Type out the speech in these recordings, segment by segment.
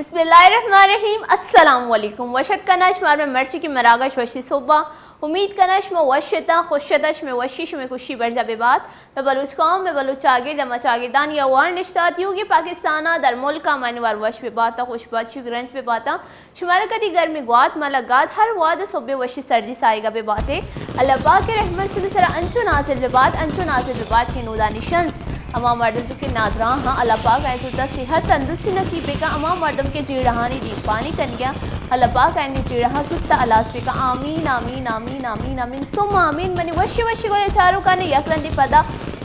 بسم اللہ الرحمن الرحیم۔ السلام علیکم۔ وش اتک کناں شمارا مئے مرچیگیں مراگش وشی سہبا۔ امید کناں شما وش اتاں، خوش اتاں، شمئے وشی، شمئے خوشی برجا بہ بات۔ مئے بلوچ قوم، مئے بلوچ چاگرد، ہما چاگردانی اوار نشتہ ات، یوگی پاکستان ءَ در ملک ءَ ماہینوار وش بہ بات ءُ خوش بات، شوک رنج بہ بات۔ شمارا کدی گرمی گوات مہ لگات، ہر وہد ءَ سہب ءِ وشی سردی ساہگ ءَ بہ بات ئے۔ اللہ پاک ءِ رحمت شمئے سرا انچو نازل بہ بات، انچو نازل بہ بات کہ نودانی شنز ہما مردم کہ نادراہ آں، اللہ پاک آیاں زوت ءَ صحت تندرستی نصیب بہ کن، ہما مردم کہ جیڑہانی دیمپانی کنگ ءَ آں، اللہ پاک آیانی جیڑہاں زوت ءَ ہلاس بہ کن۔ آمین، آمین، آمین، آمین، آمین، ثم آمین۔ منی وشی وشی گلیں چاروکاں، یک رندے پدا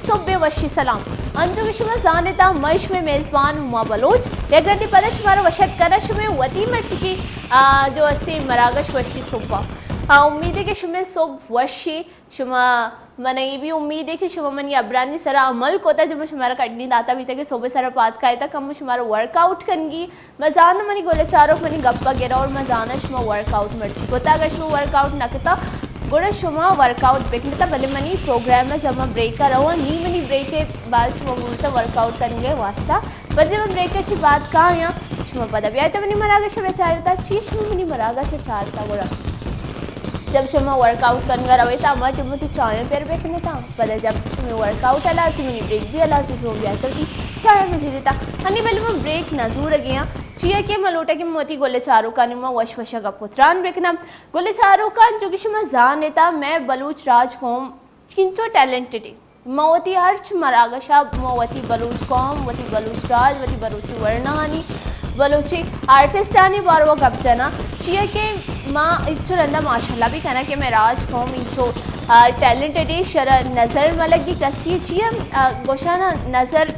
سہب ءِ وشی سلام۔ انچو کہ شما زان ات، من شمئے میزبان ہما بلوچ، یک رندے پدا شمارا وش اتک کناں شمئے وتی مرچیگیں، آ، جو استی مراگش وشی سہبا۔ آ، امید ایں کہ شمئے سہب وشی۔ شما، من ءَ اے بھی امید ایں کہ شما منی ہبرانی سرا عمل کتہ، جو من شمارا کڈنی داتہ بیتہ کہ سہب ءِ سرا پاد کائیتہ، کمو شمارا ورک آؤٹ کنگی۔ من زاناں منی گل ءِ چاروک منی گپ ءَ گرا اور من زاناں شما ورک آؤٹ مرچی کتہ۔ اگر شما ورک آؤٹ نہ کتہ، گڑا شما ورک آؤٹ بکنتہ، بلے منی پروگرام ءَ جب من بریک ءَ رواں، نی منی بریک ءَ بعد شما بولتہ ورک آؤٹ کنگ ءِ واسطہ۔ پدا جب من بریک ءَ چہ بعد کایاں، شما پدا بیایتہ منی مراگش ءَ بچارتہ، چی شما منی مراگش ءَ چارتہ گڑا؟ جب شما ورک آؤٹ کنگ ءَ روئے تہ ہما ٹیم وتی چاہ ءَ پر بکنتاں۔ پدا جب شمئے ورک آؤٹ ہلاس، منی بریک بھی ہلاس، شما بیایتہ وتی چاہ ءَ بزیرتاں۔ ہنی بلے من بریک نہ زورگی آں، چیا کہ من لوٹاں کہ من وتی گل ءِ چاروکانی ما وش وش ءَ گپ ءُ تران بکناں۔ گل ءِ چاروکاں، چو کہ شما زان ات، مئے بلوچ راج قوم چنچو ٹیلنٹڈ ایں۔ ما وتی ہرچ مراگش ءَ ما وتی بلوچ قوم، وتی بلوچ راج، وتی بلوچی ورناہانی، بلوچی آرٹسٹانی باروا گپ جناں، چیا کہ ما انچو رندا ماشاءاللہ بھی کناں کہ مئے راج قوم انچو، آ، ٹیلنٹڈ ایں، شرا نظر مہ لگی کسی، چیا، آ، گوشاں نا نظر،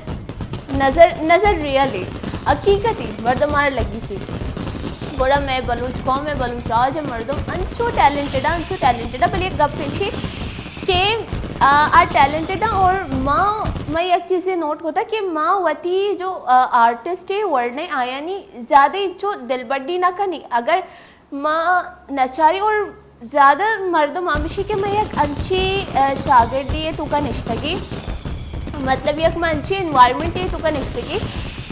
نظر، نظر ریئل ایں، حقیقت ایں، مردم مارا لگیت۔ گڑا مئے بلوچ قوم، مئے بلوچ راج ءِ مردم انچو ٹیلنٹڈ آں، انچو ٹیلنٹڈ آں، بلے یک گپ ایشی کہ، آ، آ ٹیلنٹڈ آں اور ما، ما یک چیزے نوٹ کتہ کہ ما وتی جو، آ، آرٹسٹ ایں ورنہ آیانی زیادہ انچو دلبڈی نہ کنی۔ اگر ما نچاری اور زیادہ مردم ہمیشی کہ ما یک انچی، آ، چاگردی ءِ توکا نشتگی، مطلب یک ما انچی انوائرمنٹ ءِ توکا نشتگی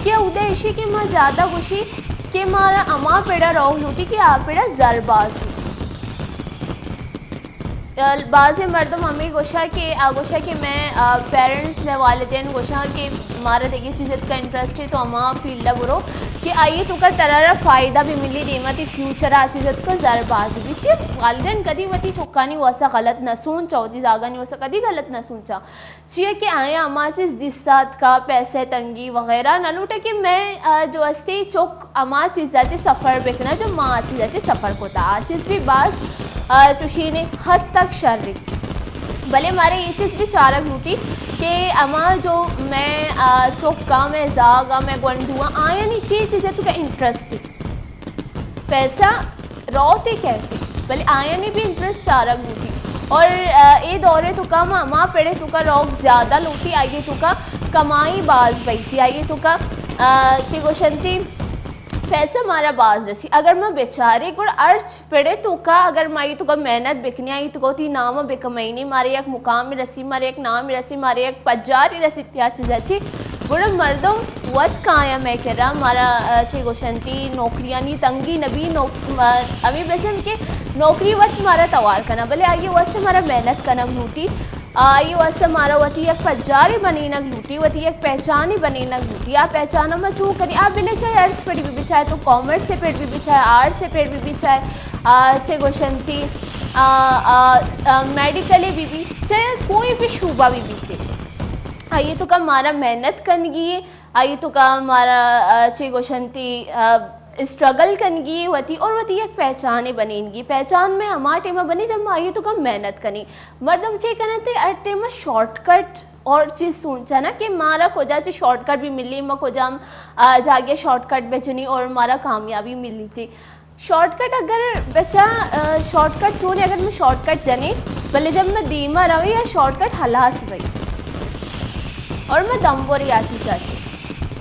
کہ اودے ایشی کہ ما زیادہ گوشی کہ مارا ہما پڑا روگ لوٹی کہ آ پڑا زر باز بی۔ بازیں مردم ہمے گوشاں کہ آ گوشاں کہ مئے، آ، پیرنٹس، مئے والدین گوشاں کہ مارا دگہ چیز اتکا انٹرسٹ ایں تو ہما فیلڈ ءَ برو کہ آئی توکا ترا را فائدہ بھی ملی، دیما تئی فیوچر ءَ آ چیز اتکا زر باز بھی۔ چی والدین کدی وتی چکانی واسطہ غلط نہ سوچاں، وتی زاگانی واسطہ کدی غلط نہ سوچاں۔ چیا کہ آیاں ہما چیز دیست اتکا، پیسہ تنگی وغیرہ نہ لوٹاں کہ مئے، آ، جو استی چک ہما چیز ءَ چہ سفر بکناں جو ما آ چیز ءَ چہ سفر کتہ۔ آ چیز بھی باز، آ، چوشیں حد تک شر ایں۔ بلے مارا اے چیز بھی چارگ لوٹی کہ ہما جو مئے، آ، چک آں، مئے زاگ آں، مئے گونڈو آں، آیانی چی چیز ءِ توکا انٹرسٹ ایں۔ پیسہ روت ءُ کیت، بلے آیانی بھی انٹرسٹ چارگ لوٹی۔ اور، آ، اے دور ءِ توکا ما ہما پڑ ءِ توکا روگ زیادہ لوٹی، آئی ءِ توکا کمائی باز بیتی، آئی ءِ توکا، آ، چی گوشنتی پیسہ مارا باز رسی۔ اگر ما بچاری گڑا ہرچ پڑ ءِ توکا اگر ما آئی ءِ توکا محنت بکنی، آئی ءِ توکا وتی نام ءَ بکمائینی، مارا یک مقام رسی، مارا یک نام رسی، مارا یک پجاری رسی یا چیزا چی، گڑا مردم وت کایاں مئے کرا، مارا، آ، چی گوشنتی نوکریانی تنگی نبی، نوک-، آ، ہمے بزن کہ نوکری وت مارا توار کناں، بلے آئی ءِ واسطہ مارا محنت کنگ لوٹی۔ آئی واسطہ مارا وتی یک پجارے بنینگ لوٹی، وتی یک پہچانے بنینگ لوٹی۔ آ پہچان ءَ ما چون کنی؟ آ بلے چاہے ہرچ پڑی بہ بی، چاہے تو کامرس ءِ پڑ بہ بی، چاہے آرٹس ءِ پڑ بہ بی، چاہے، آ، چے گوشنتی، آ، آ، آ، میڈیکل ءِ بہ بی، چاہے کوئی بھی شعبہ بہ بیت۔ آئی ءِ توکا مارا محنت کنگی ایں، آئی ءِ توکا مارا، آ، چے گوشنتی، آ، اسٹرگل کنگی ایں وتی اور وتی یک پہچانے بنینگی۔ پہچان مئے ہما ٹائم ءَ بنی جب ما آئی ءِ توکا محنت کنی۔ مردم چے کننت ہر ٹائم ءَ شارٹ کٹ اور چیز سوچاں نا کہ مارا کجا چہ شارٹ کٹ بھی ملی، ما کجام، آ، جاگہ شارٹ کٹ بہ جنی اور مارا کامیابی ملی تھی۔ شارٹ کٹ اگر بچا، آ، شارٹ کٹ چونے اگر میں شارٹ کٹ جنی، بلے جب میں دیما روی یا شارٹ کٹ ہلاس بھئی اور میں دم بوری آ چیزا چی۔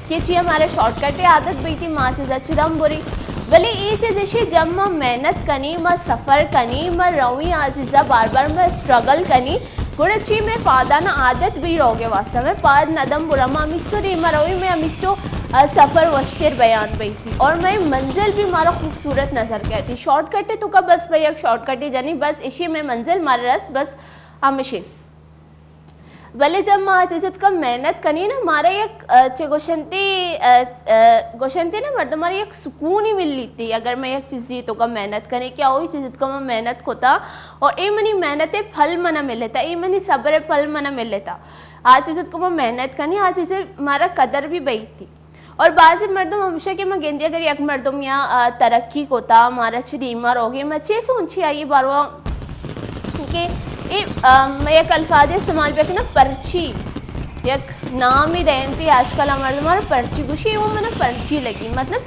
کہ چیا مارا شارٹ کٹ ءِ عادت بیتی، ما چیزا چی دم بوری۔ بلے اے چیز اشی جب ما محنت کنی، ما سفر کنی، ما روی آ چیزا بار بار ما اسٹرگل کنی، گڑا چی مئے پادانا عادت بی روگے واسطہ، مئے پاد ندم برا، ما ہمیچو دیما روی، مئے ہمیچو، آ، سفر وشتر بیان بیتی اور مئے منزل بھی مارا خوبصورت نظر کہتی۔ شارٹ کٹے توکا بس بھئی یک شارٹ کٹے جنی، بس اشی مئے منزل مارا رس، بس ہمشی۔ بلے جب ما آ چیز توکا محنت کنی نا، مارا یک، آ، چے گوشنتی، آ، آ، گوشنتی نا مردم، مارا یک سکونی ملیتی۔ اگر میں یک چیزی توکا محنت کنی، کہ اوئی چیز توکا من محنت کتا اور اے منی محنت پھل منا ملتا، اے منی صبر پھل منا ملتا۔ آ چیز توکا من محنت کنی، آ چیز مارا قدر بھی بیتی۔ اور بعضی مردم ہمیشہ کہ من گندی اگر یک مردم یا، آ، ترقی کتا، مارا چی دیما روگے، من چے سوچی آئی باروا کہ اے، آ، من یک الفاظ استعمال بکناں، پرچی، یک نامی دینتی آج کل مردم مارا پرچی گوشی، وہ منا پرچی لگی۔ مطلب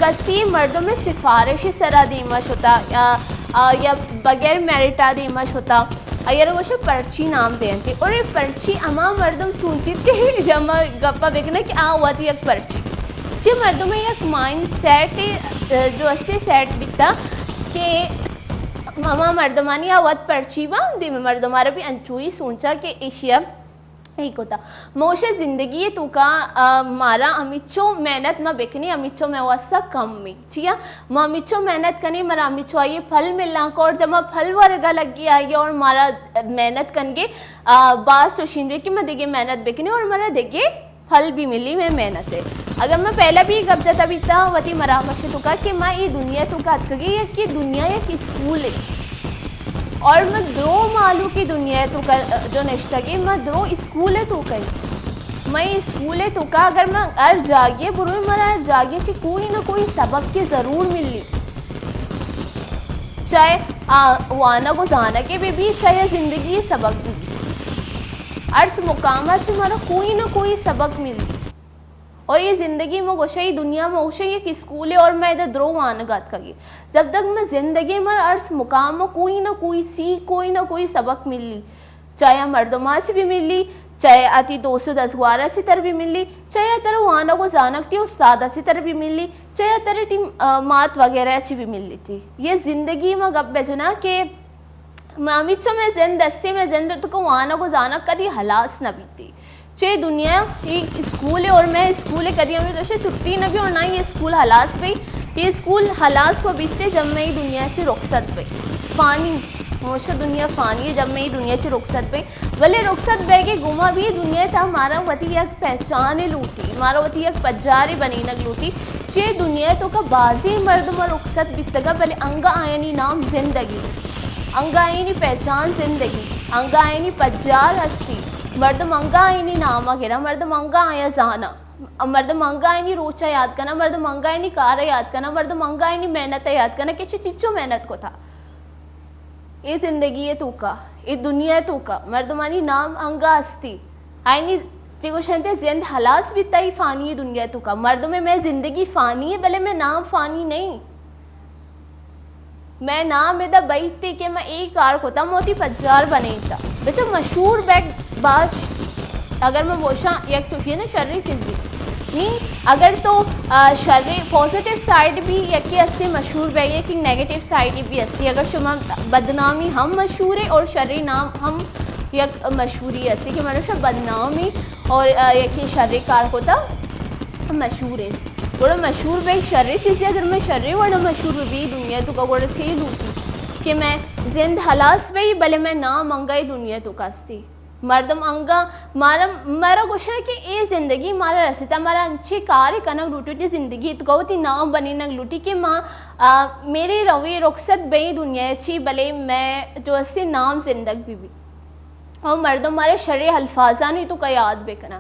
کسی مردم سفارش سرا دیما شتا یا، آ، یا بغیر میرٹا دیما شتا، آئی را گوشا پرچی نام دینتی۔ اور اے پرچی ہما مردم سوچیتی یا ما گپا بکناں کہ آ وتی یک پرچی۔ چہ مردم یک مائنڈ سیٹ جو استے سیٹ بیتا کہ ہما مردمانی آ وت پرچی با، دیمے مردم آ را بھی انچوئی سوچا کہ ایشیا ای کتا۔ موشے زندگی توکا، آ، مارا ہمیچو محنت ما بکنی، ہمیچو مئے واسطہ کم می۔ چیا؟ ما ہمیچو محنت کنی، مارا ہمیچو آئی پھل ملنا کو، اور جب ما پھل ورگا لگی آئی اور مارا محنت کنگے، آ، باز چوشیں بی کہ ما دگے محنت بکنی اور مارا دگے پھل بھی ملی مئے محنت ہے۔ اگر ما پہلا بھی گپ جتا بیتا وتی مراگش توکا کہ ما ای دنیا توکا اتکگی، یک ای دنیا یک اسکول ہے۔ اور ما درو مالو کی دنیا توکا جو نشتگی، ما درو اسکول توکا۔ مئے اسکول توکا اگر من ہر جاگے بروی، مارا ہر جاگے چی کوئی نہ کوئی سبق کے ضرور ملی۔ چاہے، آ، وانگ و زانگے بہ بی، چاہے زندگی سبق بہ بی۔ ہرچ مقامہ چی مارا کوئی نہ کوئی سبق ملی۔ اور یہ زندگی میں گوشے، یہ دنیا میں گوشے، یہ ایک اسکول ہے اور میں ادھر درو وانگ اتکگی۔ جب تک میں زندگی میں ہرچ مقام میں کوئی نہ کوئی سیکھ، کوئی نہ کوئی سبق ملی۔ چاہے آ مردماں چہ بہ ملی، چاہے آ تی دوست و دزگواراں چہ تر بہ ملی، چاہے آ ترا وانگ و زانگ تی استادا چہ تر بہ ملی، چاہے آ ترا تی، آ، مات وغیرہ چہ بہ ملی تی۔ یہ زندگی ما گپ بہ جنا کہ ما ہمیچو مئے زند استی، مئے زند توکا وانگ و زانگ کدی ہلاس نہ بیتی۔ چہ دنیا ای اسکول ہے اور مئے اسکول کدی ہمیں دوشے چھٹی نہ بی اور نہ یہ اسکول ہلاس بی۔ یہ اسکول ہلاس و بیتے جب مئے ای دنیا چہ رخصت بی۔ فانی، ہمیشہ دنیا فانی ہے، جب مئے ای دنیا چہ رخصت بی۔ بلے رخصت بیگے گما بھی دنیا تا مارا وتی یک پہچان لوٹی، مارا وتی یک پجارے بنینگ لوٹی۔ چہ دنیا توکا بازی مردم رخصت بیتگا، بلے انگا آیانی نام زندگی، انگا آیانی پہچان زندگی، انگا آیانی پجار ہستی۔ مردم انگا آیانی نام گرا، مردم انگا آیا زانا، مردم انگا آیانی روچا یاد کنا، مردم انگا آیانی کارا یاد کنا، مردم انگا آیانی محنت یاد کنا کہ چہ چچو محنت کتا۔ اے زندگی توکا، اے دنیا توکا مردمانی نام انگا ہستی۔ آئینی چی گوشنتے زند ہلاس بیتا ای فانی دنیا توکا۔ مردم، مئے زندگی فانی ہے، بلے مئے نام فانی نہیں۔ مئے نام ادا بیتے کہ من اے کار کتا، من وتی پجار بنیتا۔ بچو مشہور بیگ باش، اگر من بوشاں یک تو نا شریں چیزی۔ نی اگر تو، آ، شریں پازیٹیو سائیڈ بھی یکی استے مشہور بیگ، یکی نیگیٹیو سائیڈ بھی استے۔ اگر شما بدنامی ہم مشہور ہے اور شریں نام ہم یک مشہوری استے کہ مروشا بدنامی اور، آ، یکی شریں کار کتا مشہور ہے۔ گڑا مشہور بیگ شریں چیزی، اگر مئے شریں وڑا مشہور بی دنیا توکا گڑا چی لوٹی کہ مئے زند ہلاس بی بلے مئے نام انگا دنیا توکا استے۔ مردم انگا مارا، مارا گوشاں کہ اے زندگی مارا رسیتا، مارا انچیں کارے کنگ لوٹی، وتی زندگی توکا وتی نام بنینگ لوٹی کہ ما، آ، میرے روی رخصت بی دنیا چی، بلے مئے جو استے نام زندگ بہ بی۔ اور مردم مارا شریں الفاظانی توکا یاد بکنا۔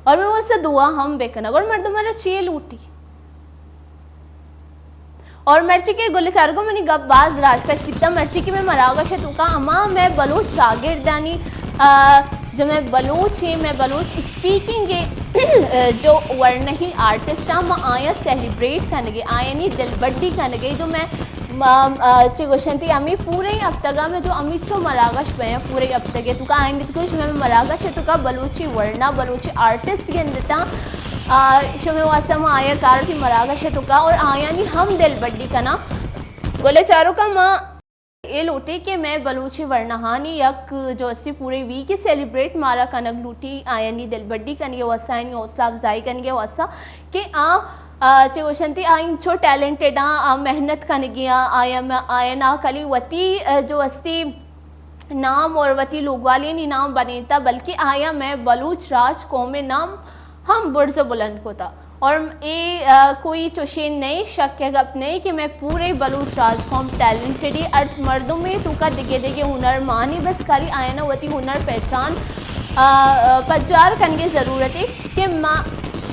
اور مئے واسطہ دعا ہم بکنا۔ اور مردم مارا چی لوٹی؟ اور مرچی کہ گل چارگو منی گپ باز دراجکش بیتا، مرچی کہ مئے مراگش توکا ہما مئے بلوچ چاگردانی، آ، جو مئے بلوچ ہیں، مئے بلوچ اسپیکنگ ہے، جو ورنہی آرٹسٹ ہیں، ما آیا سیلیبریٹ کنگے، آیانی دلبڈی کنگے، جو مئے ما، آ، چی گوشنتی ہمے پورے ہفتگا مئے جو ہمیچو مراگش بیاں، پورے ہفتگے توکا آئندہ کچھ مئے مراگش توکا بلوچی ورنا، بلوچی آرٹسٹ گندتا، آ، شمے واسطہ ما آیا کار تی مراگش توکا اور آیانی ہم دلبڈی کنا۔ گلے چاروکا ما اے لوٹے کہ مئے بلوچی ورناہانی یک جو استی پورے ویک سیلیبریٹ مارا کنگ لوٹی، آیانی دلبڈی کنگے واسطہ، آیانی حوصلہ افزائی کنگے واسطہ کہ آ، آ، چے گوشنتی آ انچو ٹیلنٹڈ آں، آ محنت کنگی آں، آیا م-، آیا نا کلی وتی، آ، جو استی نام اور وتی لوگوالیانی نام بنینتا، بلکہ آیا مئے بلوچ راج قوم نام ہم برز و بلند کتا۔ اور اے، آ، کوئی چوشیں نئے شک ء گپ نئے کہ مئے پورے بلوچ راج قوم ٹیلنٹڈ ء، ہرچ مردمے توکا دگہ دگہ ہنر مانی، بس خالی آیانا وتی ہنر پہچان، آ، آ، پجار کنگے ضرورت ہے کہ ما،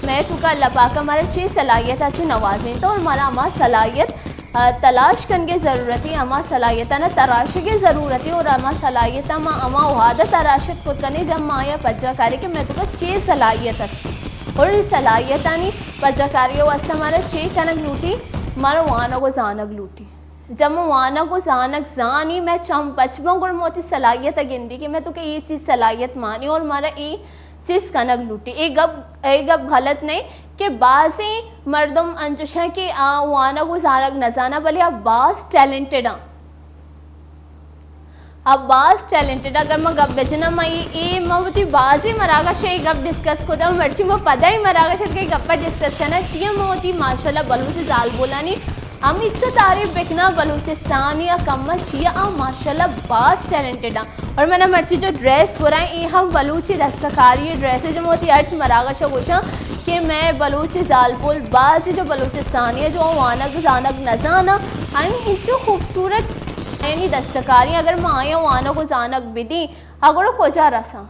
مئے توکا اللہ پاک ء مارا چے صلاحیت ء چے نوازینتا اور مارا ہما صلاحیت ء تلاش کنگے ضرورت ہے، ہما صلاحیتانا تراشگے ضرورت ہے اور ہما صلاحیتاں ما ہما وہدہ تراشت کت کنے جب ما آیا پجا کارے کہ مئے توکا چے صلاحیت است اور اے صلاحیتانی پجا کاری واسطہ مارا چے کنگ لوٹی، مارا وانگ و زانگ لوٹی۔ جب ما وانگ و زانگ زانی، مئے چم پچ بن، گڑا ما وتی صلاحیت گندی کہ مئے توکا اے چیز صلاحیت مانی اور مارا اے چیز کنگ لوٹی۔ اے گپ، اے گپ غلط نئے کہ بازیں مردم انچوش انت کہ آ وانگ و زانگ نزاناں، بلے آ باز ٹیلنٹڈ آں۔ آ باز ٹیلنٹڈ۔ اگر من گپ بجناں، من اے، اے من وتی بازیں مراگش ء اے گپ ڈسکس کتگ، مرچی من پدا اے مراگش ء اے گپ ء ڈسکس کناں، چیا من وتی ماشاءاللہ بلوچ زالبولانی ہمینچو تعریف بکناں، بلوچستانی ء کم ء چیا آ ماشاءاللہ باز ٹیلنٹڈ آں۔ اور منا مرچی جو ڈریس گورا اے ہم بلوچی دستکاری ڈریس ہے، جو من وتی ہرچ مراگش ء گوشاں کہ مئے بلوچ زالبول بازی جو بلوچستانی ہے، جو وانگ زانگ نزاناں، آیانی انچو خوبصورت آیانی دستکاری، اگر ما آیاں وانگ و زانگ بدیں، آ گڑا کجا رساں؟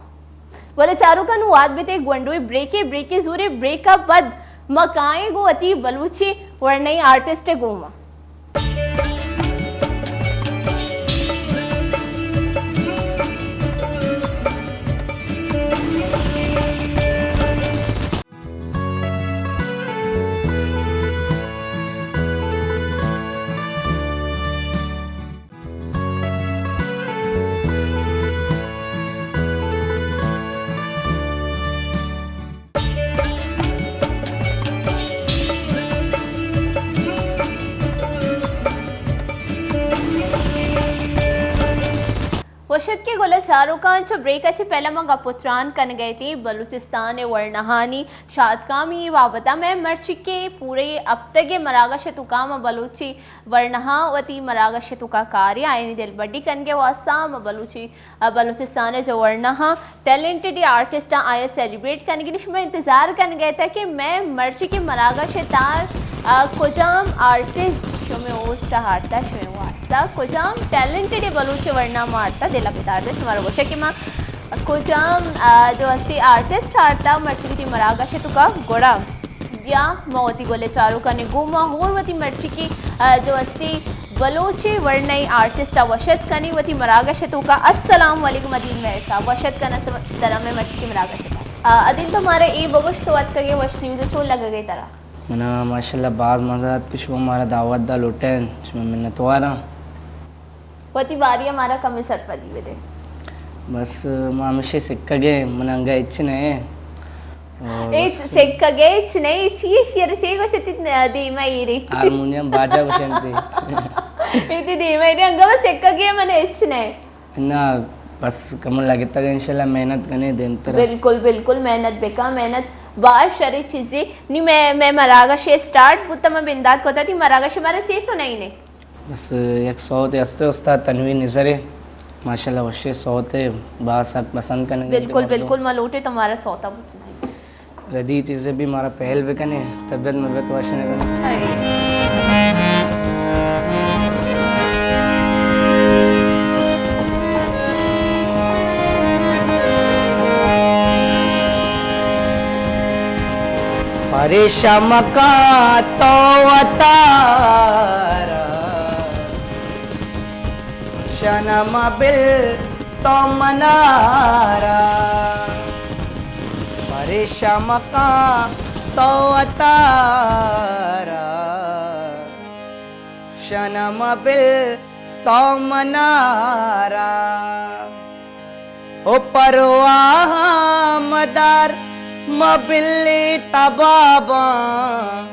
گلیں چاروکاں، نوں وھد بیت گونڈوے بریکے، بریکے زورے، بریک ء پد ما کائیں گوں وتی بلوچی ورنائی آرٹسٹ ء گوما۔ وش اتکے گل ء چاروکاں، چو بریک ء چہ پہلا ما گپ و تران کنگ ء اتیں بلوچستان ء ورناہانی شاتکامی بابت ء۔ مئے مرچی کہ پورے ہپتگ ء مراگش ء توکا ما بلوچی ورناہاں وتی مراگش ء توکا کاریں، آیانی دلبڈی کنگ ء واستہ ما بلوچی، بلوچستان ء جو ورناہاں ٹیلنٹڈ آرٹسٹ آں، آیا سیلیبریٹ کنگی۔ نی شما انتظار کنگ ء اتاں کہ مئے مرچی کہ مراگش ء تہا، آ، کجام آرٹسٹ شمے اوسٹ ء ہارتا، شمے واستہ کجام ٹیلنٹڈ بلوچ ورنا مارتا، دل ء بدار دے شمارا گوشے کہ ما کجام، آ، جو ہستی آرٹسٹ ہارتا مرچی وتی مراگش ء توکا گڑا۔ بیا ما وتی گل ء چاروکانی گوما ہور وتی مرچی کہ، آ، جو ہستی بلوچی ورنائی آرٹسٹ ء وش اتک کنی وتی مراگش ء توکا۔ السلام علیکم عدیل مہر صاحب، وش اتک کناں ترا مئے مرچی کہ مراگش ء توکا۔ آ، عدیل تو مارا اے بگوش تو اتکگے وش نیوز ء چون لگگے ترا؟ منا ماشاءاللہ باز مزہ اتک، شما مارا دعوت دا لوٹین، شما منتواراں۔ وتی باری ء مارا کمے سرپدی بدے۔ بس ما ہمیشہ سکگے، من انگا ہچ نہ اے۔ اور اے بس سکگے ہچ نہ اے، چی اے شیر چی گوشتی دیما ایری؟ ہارمونیم باجا گوشنتی۔ ایتی دیما ایری، انگا بس سکگے من ہچ نہ اے۔ نہ، بس کمو لگتگ انشاءاللہ محنت کنے دیمتر۔ بالکل، بالکل محنت بکا، محنت باز شری چیزی۔ نی میں، میں مراگش اسٹارٹ بوتا، میں بندات کوتا تھی مراگش مارا چی سنائی نے؟ بس یک سوتے ہستے استاد تنویر نظر ء، ماشاءاللہ وشیں سوتے، باز سک پسند کنگ انت بالکل، مردم۔ بالکل، ما لوٹے تمہارا سوتا بس نہیں۔ ردی چیزے بھی مارا پہل بکنے، طبیعت مبیعت وش نہ بنے۔ ہائے۔ پریشان مکن تو وتارا، شن مبل تو منارا۔ پریشان مکن تو وتارا، شن مبل تو منارا۔ او پرواہ مدار مبلی تباباں،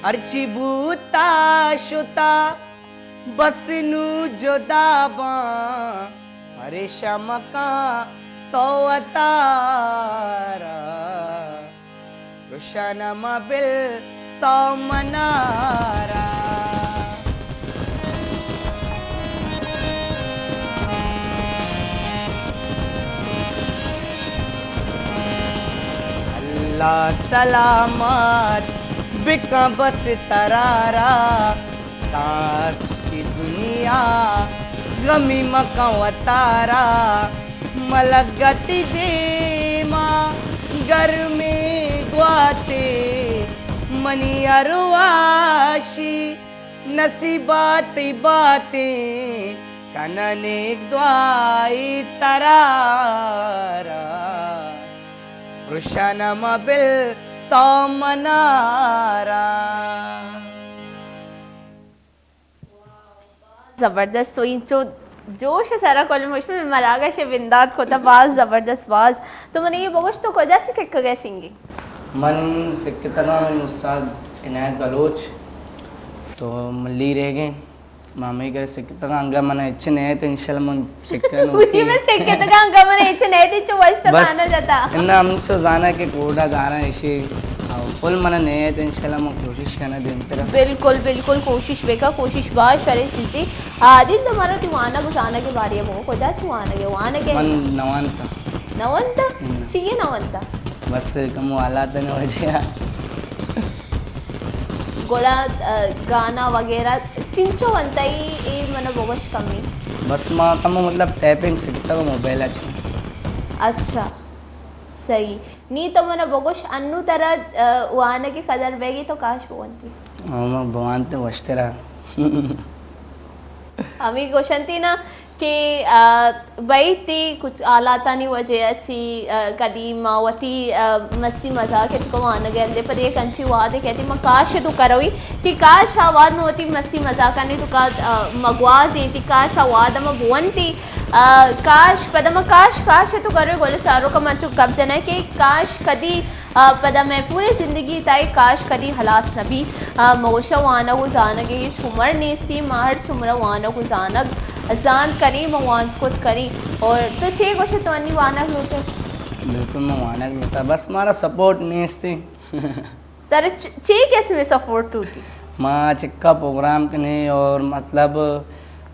ہرچی بوتا شتا بس نوں جدا باں، پریشان مکن تو وتارا، روشن مبل تو منارا۔ اللہ سلامت بکن بس ترارا، داستی دنیا غمی مکن وتارا۔ ملگتی دیما گرمیں گواتے، منی ارواشی نصیباتی باتیں، کننیک دعائی ترارا، روشن مبل تو منارا۔ زبردست، تو اینچو جوش ءِ سرا کل مشمل مراگش ءَ بندات کتا، باز زبردست، باز۔ تو من یہ بگوش، تو کجا سے سکگ ءَ سنگی؟ من سکتگاں منی استاد عنایت بلوچ، تو ملی رہ گئے، ما ہمے گھر سکتگاں، انگا من اچ نیت، انشاءاللہ من سکن مجھے ہوتی۔ میں سکتگاں، انگا من اچ نیت، چو وشتا بس، گانا جتا۔ انا ہم چو زانا کہ کوڈا گانا ایشی، او، فل من نیت، انشاءاللہ من کوشش کناں دیمترا۔ بالکل، بالکل کوشش بکا، کوشش باز شریں چیزی۔ عادل، تو مارا تی وانگ و زانگ کے بارے بگو، کجا چی وانگ ہے؟ وانگ ہے؟ من نوانتا۔ نوانتا؟ ہم۔ چیئے نوانتا؟ بس کم حالات نے وجہ۔ گڑا، آ، گانا وغیرہ چنچو ونتئی، اے منا بگوش کمی۔ بس ما کمو مطلب ٹائپنگ سکھتا موبائل اچ۔ اچھا، صحیح۔ نی تو منا بگوش، انو ترا، آ، وانگ قدر بیگی تو کاش بونتی؟ ہاں، ما بوانتے وشترا۔ ہمیں گوشنتی نا کہ، آ، بھئی تی کچھ حالاتانی وجہ چی، آ، کدی ما وتی، آ، مستی مزاق اتکو وانگ اندے پر یک انچی وعدے کہتی ما کاش تو کروی کہ کاش آ وعد ما وتی مستی مزاقانی تو کا، آ، مگواز ایتی، کاش آ وعد ما بونتی، آ، کاش پدا ما کاش، کاش تو کروی گل چارو کا من چو گپ جنہ کہ کاش کدی آ، پدا مئے پوریں زندگی تائی کاش کدی ہلاس نہ بی۔ آ، مگوشاں وانگ و زانگ ء ہچ عمر نیستی، ما ہرچ عمر ء وانگ و زانگ زانت کنیں، ما وانت کت کنیں۔ اور تو چے گوشے، تو انی وانگ لوٹے؟ بالکل، ما وانگ لوٹاں، بس مارا سپورٹ نیستی۔ ترا چ-، چے قسم سپورٹ لوٹی؟ ما چکا پروگرام کنیں اور مطلب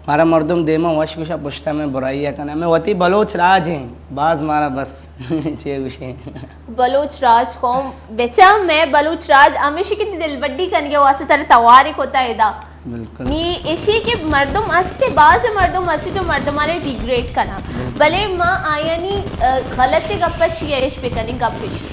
مارا مردم دیما وش گوشا پشتا میں برائی ء کناں۔ میں وتی بلوچ راج ہیں، باز مارا بس چے گوشے۔ بلوچ راج قوم بچا، میں بلوچ راج ہمیشہ کہ دلبڈی کنگے واسطے ترے تواری کوتا ادا۔ بالکل۔ نی اشی کہ مردم استے، باز مردم استے جو مردمانے ڈیگریڈ کنا۔ بالکل۔ بلے ما آیانی، ا، غلط گپ چی اش بکنی گپ اشی۔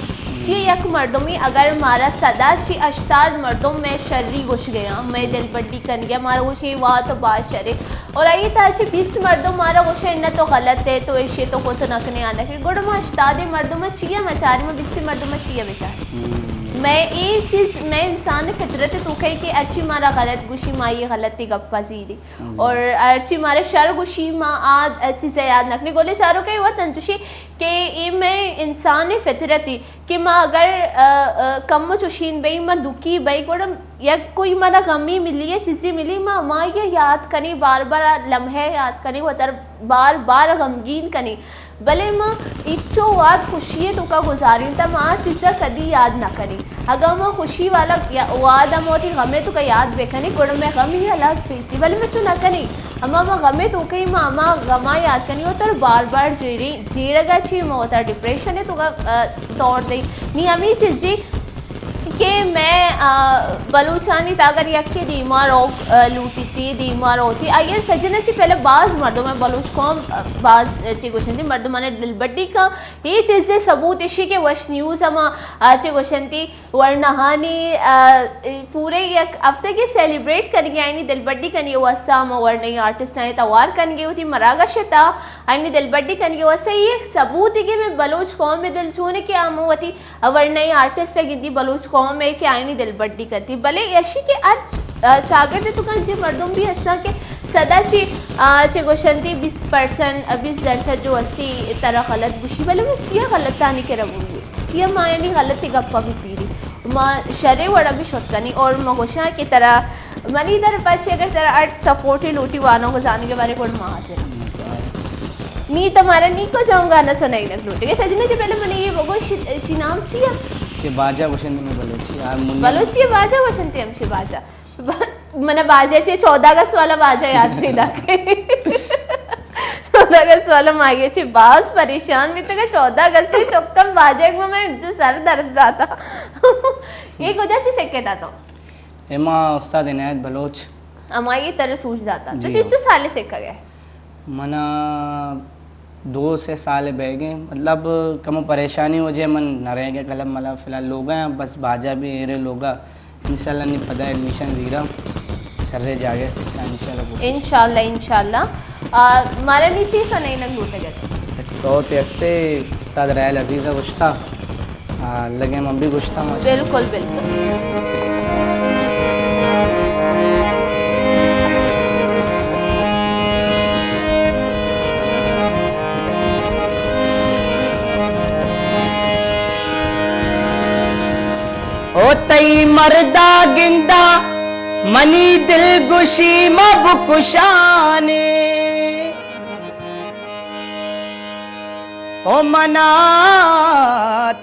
چی یک مردمی اگر مارا صدا چی ہشتاد مردم میں شری گوش گیا، میں دلبڈی کن گیا، مارا گوشے وات و باز شرے۔ اور آئی تا چی بیست مردم مارا گوشے نہ تو غلط ہے، تو ایشے تو کت نہ کنے آ نہ کنے۔ گڑا ما ہشتاد مردم چیا مچاری، ما بیست مردم چیا بچار۔ ہم۔ میں اے چیز، میں انسان فطرت تو کہی کہ اچی مارا غلط گوشی، ما یہ غلطی گپ پذیری۔ ہم۔ اور ہرچی مارا شر گوشی، ما آ چیز یاد نہ کنے۔ گولے چارو کہی وطن چوشی کہ اے میں انسان فطرتی کہ ما اگر، ا، ا، کمو چوشین بئی، ما دکھی بئی، گڑا یک کوئی منا غمی ملی یا چیزی ملی، ما، ما یہ یاد کنی، بار بار لمحے یاد کنی، وتر بار بار غمگین کنی۔ بلے ما اچو واد خوشی توکا گزارین تا ما آ چیزا کدی یاد نہ کنی۔ اگاں ما خوشی والا یا-، واد ہم وتی غمے توکا یاد بکنی، گڑا میں غم ہی ہلاس بیتی۔ بلے میں چو نہ کنی۔ اما ما غمے توکئی ما اما غما یاد کنی وتر بار بار جیڑی، جیڑگا چی ما وتر ڈپریشن توکا، ا، دور دئی۔ نی ہمی چیزی کہ میں، آ، بلوچانی تا اگر یکے دیما روک، آ، لوٹیتی، دیما روتی، آئیر سجن چی پہلے باز مردم ہے بلوچ قوم، آ، باز، آ، چی گوشنتی مردمان دلبڈی کا، یہ چیزے ثبوت اشی کہ وش نیوز ہما، آ، چی گوشنتی ورنہانی، آ، پورے یک ہفتگے سیلیبریٹ کنگے آئینی دلبڈی کنی واسطہ ہما ورنہی آرٹسٹ آئیں توار کنگے ہوتی مراگش تا آئینی دلبڈی کنگے واسطہ یہ یک ثبوت ہے کہ میں بلوچ قوم دل چونے کہ ہم وتی ورنہ اے آرٹسٹ ء گندی بلوچ قوم ء کہ آئینی دلبڈی کنتی، بلے ایشی کہ ہر چ-، آ، چاگرد ء توکا انچیں مردم بھی ہستاں کہ سدا چی، آ، چہ گوشنتی بیست پرسنٹ، آ، بیست درصد جو ہستی ترا غلط گوشی، بلے ما چیا غلطانی کرا بوئی؟ چیا ما یعنی غلط گپا بزیری؟ ما شرے وڑا بھی شت کنی اور ما گوشاں کہ ترا منی در پچ اگر ترا ہر سپورٹ لوٹی وانوک زانگ ء بارے گڑ ما حاضر ہاں۔ نی تمہارا نی کو جاؤں گانا سنائینگ لوٹے گے۔ سجنا جی پہلے من یہ بگو شی، شی نام چی ہے؟ شی باجا گوشنت، میں بلوچی، آ منی بلوچی ہے، باجا گوشنت ہم شی باجا۔ من باجا چی چودہ اگست والا باجا یاد نہیں دا کے۔ چودہ اگست والا ماگے چی باز پریشان بیتگا، چودہ اگست چکم باجا ایک میں سر درد داتا۔ یہ کجا چی سکے دا تو؟ اے ما استاد عنایت بلوچ۔ ہمائی ترا سوج داتا۔ تو جی ہاں۔ چچو سالے سکگ ئے؟ منا دو سے سال بیگیں، مطلب کمو پریشانی وجہ من نہ رہ گئے قلم ملا، فی الحال لوگا ہیں، بس باجا بھی ایرے لوگا، انشاءاللہ نی پدا ایڈمیشن زیرا شرے جاگے سکتا انشاءاللہ۔ انشاءاللہ، انشاءاللہ۔ آ، مارا نی چی سنائینگ لوٹگا؟ ایک سوت ہستے استاد رائل عزیز گوشتا۔ ہاں، لگے من بھی گوشتا، ماشاءاللہ۔ بالکل، بالکل۔ او تئی مردا گندا منی دل گوشی ما بکشانے۔ او منا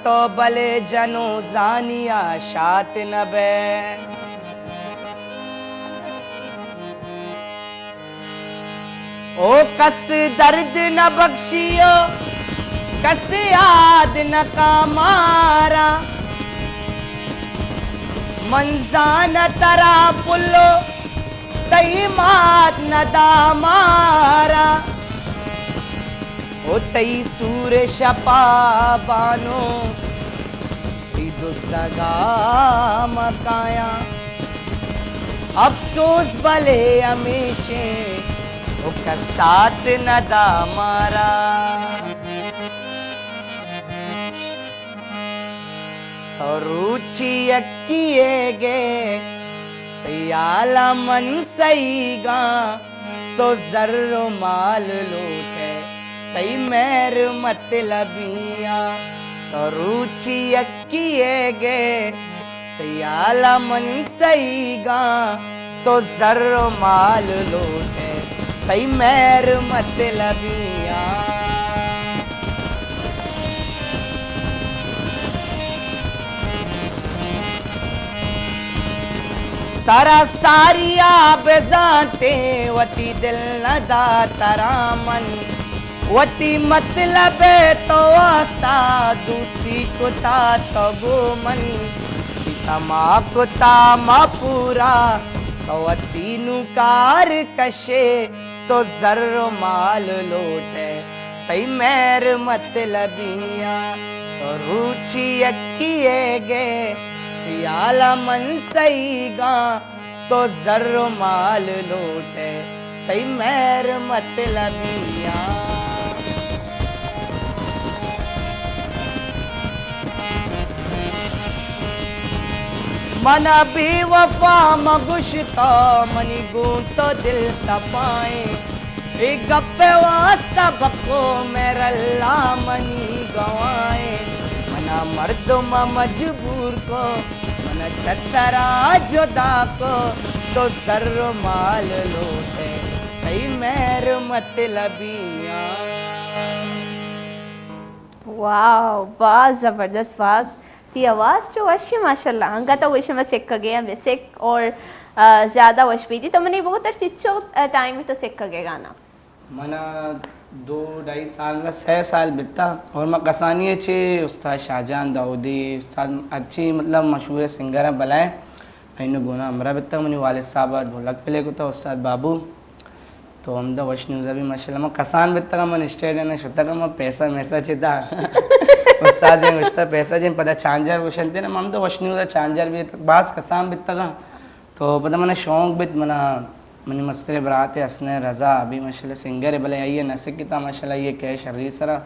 تو بلے جنو زانیا شات نہ بے۔ او کس درد نہ بخشی او کس یاد نہ کا مارا۔ من زان ترا پلو تئی مات ندا مارا۔ او تئی سور شپا بانو، تئی دو سگا مکایاں۔ افسوس بلے ہمیشیں، او کسات ندا مارا۔ تو روچی یکی ئے گے، تئی حالا من سہیگاں۔ تو زر و مال لوٹے، تئی مہر مطلبیاں۔ تو روچی یکی ئے گے، تئی حالا من سہیگاں۔ تو زر و مال لوٹے، تئی مہر مطلبیاں۔ ترا ساریا بزانتیں، وتی دل ندا ترا من۔ وتی مطلب تو واستا، دوستی کتا تو گو من۔ تما کتا ما پورا، تو وتی نوں کار کشے۔ تو زر و مال لوٹے، تئی مہر مطلبیاں۔ تو روچی یکی ئے گے، تئی حالا من سہیگاں۔ تو زر و مال لوٹے، تئی مہر مطلبیاں۔ منا بے وفا مگوش تو، منی گوں تو دل صفائیں۔ اے گپ ءِ واسطہ بکو مہر اللہ منی گواہیں۔ منا مردم مجبور کو، منا چہ ترا جدا کو۔ تو زر و مال لوٹے، تئی مہر مطلبیاں۔ واو، باز زبردست، باز۔ تئی آواز چو وش ایں ماشاءاللہ۔ انگت تو گوشے ما سکگے ہم سک اور، آ، زیادہ وش بیتی۔ تو منی بگو تر چچو، آ، ٹائم تو سکگے گانا؟ منا دو ڈھائی سال نہ سہ سال بیتا اور ما کسانی چے استاد شاہجان داؤدی، استاد ہرچی مطلب مشہور سنگر ہیں بلائیں، اینو گونا ہمراہ بیتا۔ منی والد صاحب ڈھولک پلے کتا، استاد بابو۔ تو ہمدا وش نیوز ابھی ماشاءاللہ ما کسان بیتگا، من اسٹیج نے شتگا، ما پیسہ میسہ چیتا۔ استاد جن گوشتا پیسہ جن پدا چانجر گوشنتے نا، ما ہمدا وش نیوز چانجر بھی باز کسان بیتگا۔ تو پدا منا شوق بیت، منا منی مستر برات حسن رضا ابھی ماشاءاللہ سنگر ہے، بلے آئیے نہ سکتا ماشاءاللہ یہ کہ شری سرا۔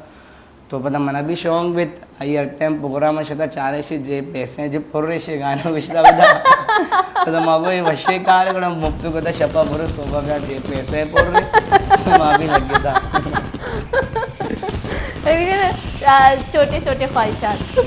تو پدا منا بھی شوق بیت، آئی ہر ٹائم پروگرام شتا چارے شی جے پیسے جو پر ریشے گانا گشتا بدا۔ پدا ما گو یہ وشے کار گڑا مفت کو تا شپا برو صوبہ بیا جے پیسے پر رے۔ ما بھی لگ گیا تھا۔ آ، چھوٹے چھوٹے خواہشات۔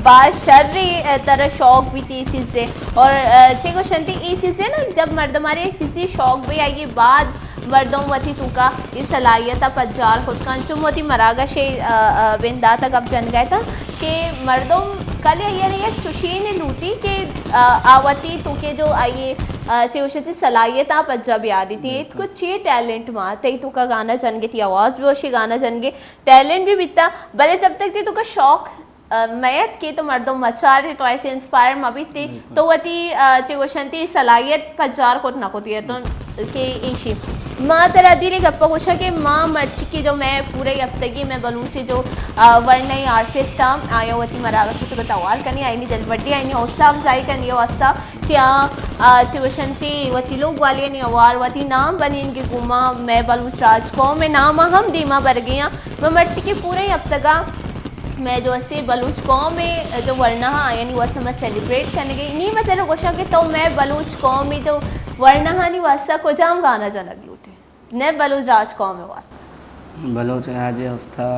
باز شر ء ترا شوق بیت اے چیزے۔ اور، آ، چے گوشنتی اے چیزے نا، جب مردمارے یک چیزے شوق بی، آئی بعد مردم وتی توکا اے صلاحیتا پجار کت کن۔ چو وتی مراگش ء، آ، آ، بنداتا گپ جنگا اتاں کہ مردم کلے آئی ء یک چوشینے لوٹی کہ، آ، آ وتی توکے جو آئی، آ، چے گوشنتی صلاحیتا پجا بیاری تی۔ بالکل۔ کو چے ٹیلنٹ ما تئی توکا گانا جنگے، تی آواز بی وشی، گانا جنگے، ٹیلنٹ بی بیتا، بلے جب تک تی توکا شوق ء میت کہ تو مردم مچار تے، تو ایسے انسپائر مہ بیت تے، بالکل۔ تو وتی، ء، چے گوشنتی صلاحیت پجار کت نہ کتی ء تو کہ ایشی۔ ما ترا دیرے گپا گوشاں کہ ما مرچی کہ جو میں پورے ہفتگی میں بلوچی جو، ء، ورنائی آرٹسٹ ہاں، آیا وتی مراگش تو توار کنی، آئینی دلبڈی، آئینی حوصلہ افزائی کنی واسطہ کہ آ، ء، چے گوشنتی وتی لوگ والیانی ہوار وتی نام بنینگے گوما میں بلوچ راج قوم ء نام ہم دیما برگیاں۔ میں مرچی کہ پورے ہفتگا مئے جو اسے بلوچ قوم ء جو ورنا ہاں، یعنی واسطہ ما سیلیبریٹ کنگے۔ نی ما ترا گوشاں کہ تو مئے بلوچ قوم ء جو ورنا ہانی واسطہ کجام گانا جنگ لوٹے؟ نئے بلوچ راج قوم ء واسطہ۔ بلوچ راج ء واسطہ۔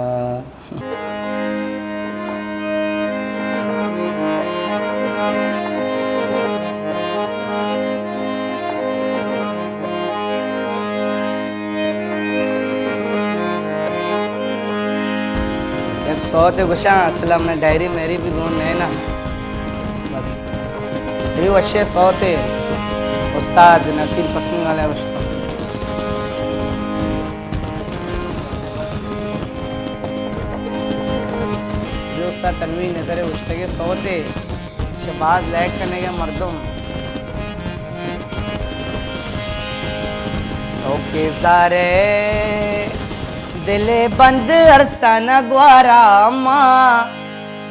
یک سوتے گوشاں، اصل ء من ڈائری میری بھی گون نہ نا۔ بس۔ یہ وشے سوتے استاد نصیر پسنی والے گوشتا۔ یہ استاد تنویر نظر گوشتگے سوتے۔ شباز لائک کنگے مردم۔ تو کہ زارے دل بند ارسانہ گوارا ما،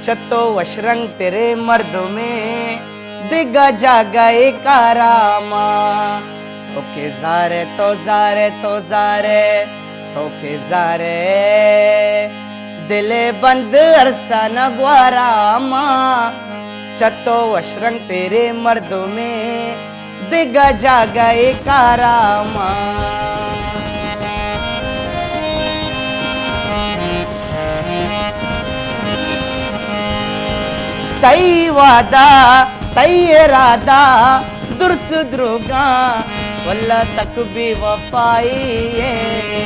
چہ تو وش رنگ تیرے مردمے دگہ جاگہ کارا ما۔ تو کہ زارے، تو زارے، تو زارے، تو کہ زارے، دل بند ارسانہ گوارا ما، چہ تو وش رنگ تیرے مردمے دگہ جاگہ کارا ما۔ تئی وعدہ، تئی ارادہ، درس دروگاں، واللہ سک بے وفائی اے۔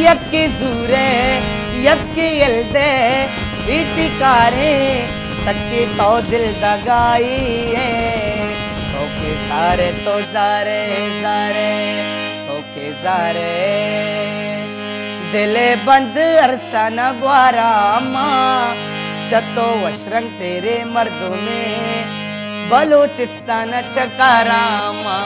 یکے زورے، یکے یل دے، ایتی کاریں، سکے تو دل دگائی اے۔ تو کہ زارے، تو زارے، زارے، تو کہ زارے، دل بند ارسانہ گوارا ما، چہ تو وش رنگ تیرے مردمے، بلوچستان چکارا ما۔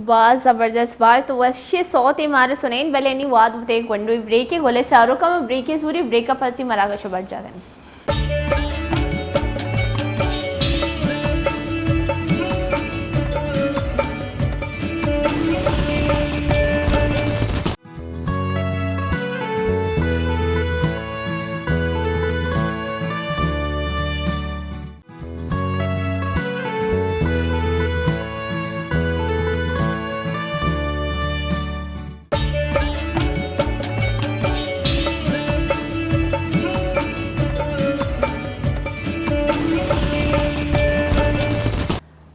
باز زبردست، باز تو وشی سوتے مارا سنین، بلے نی واد بوتے گونڈوی بریکے، گلے چاروکا ما بریکے زوری، بریکا پتی مراگش برجا کنی۔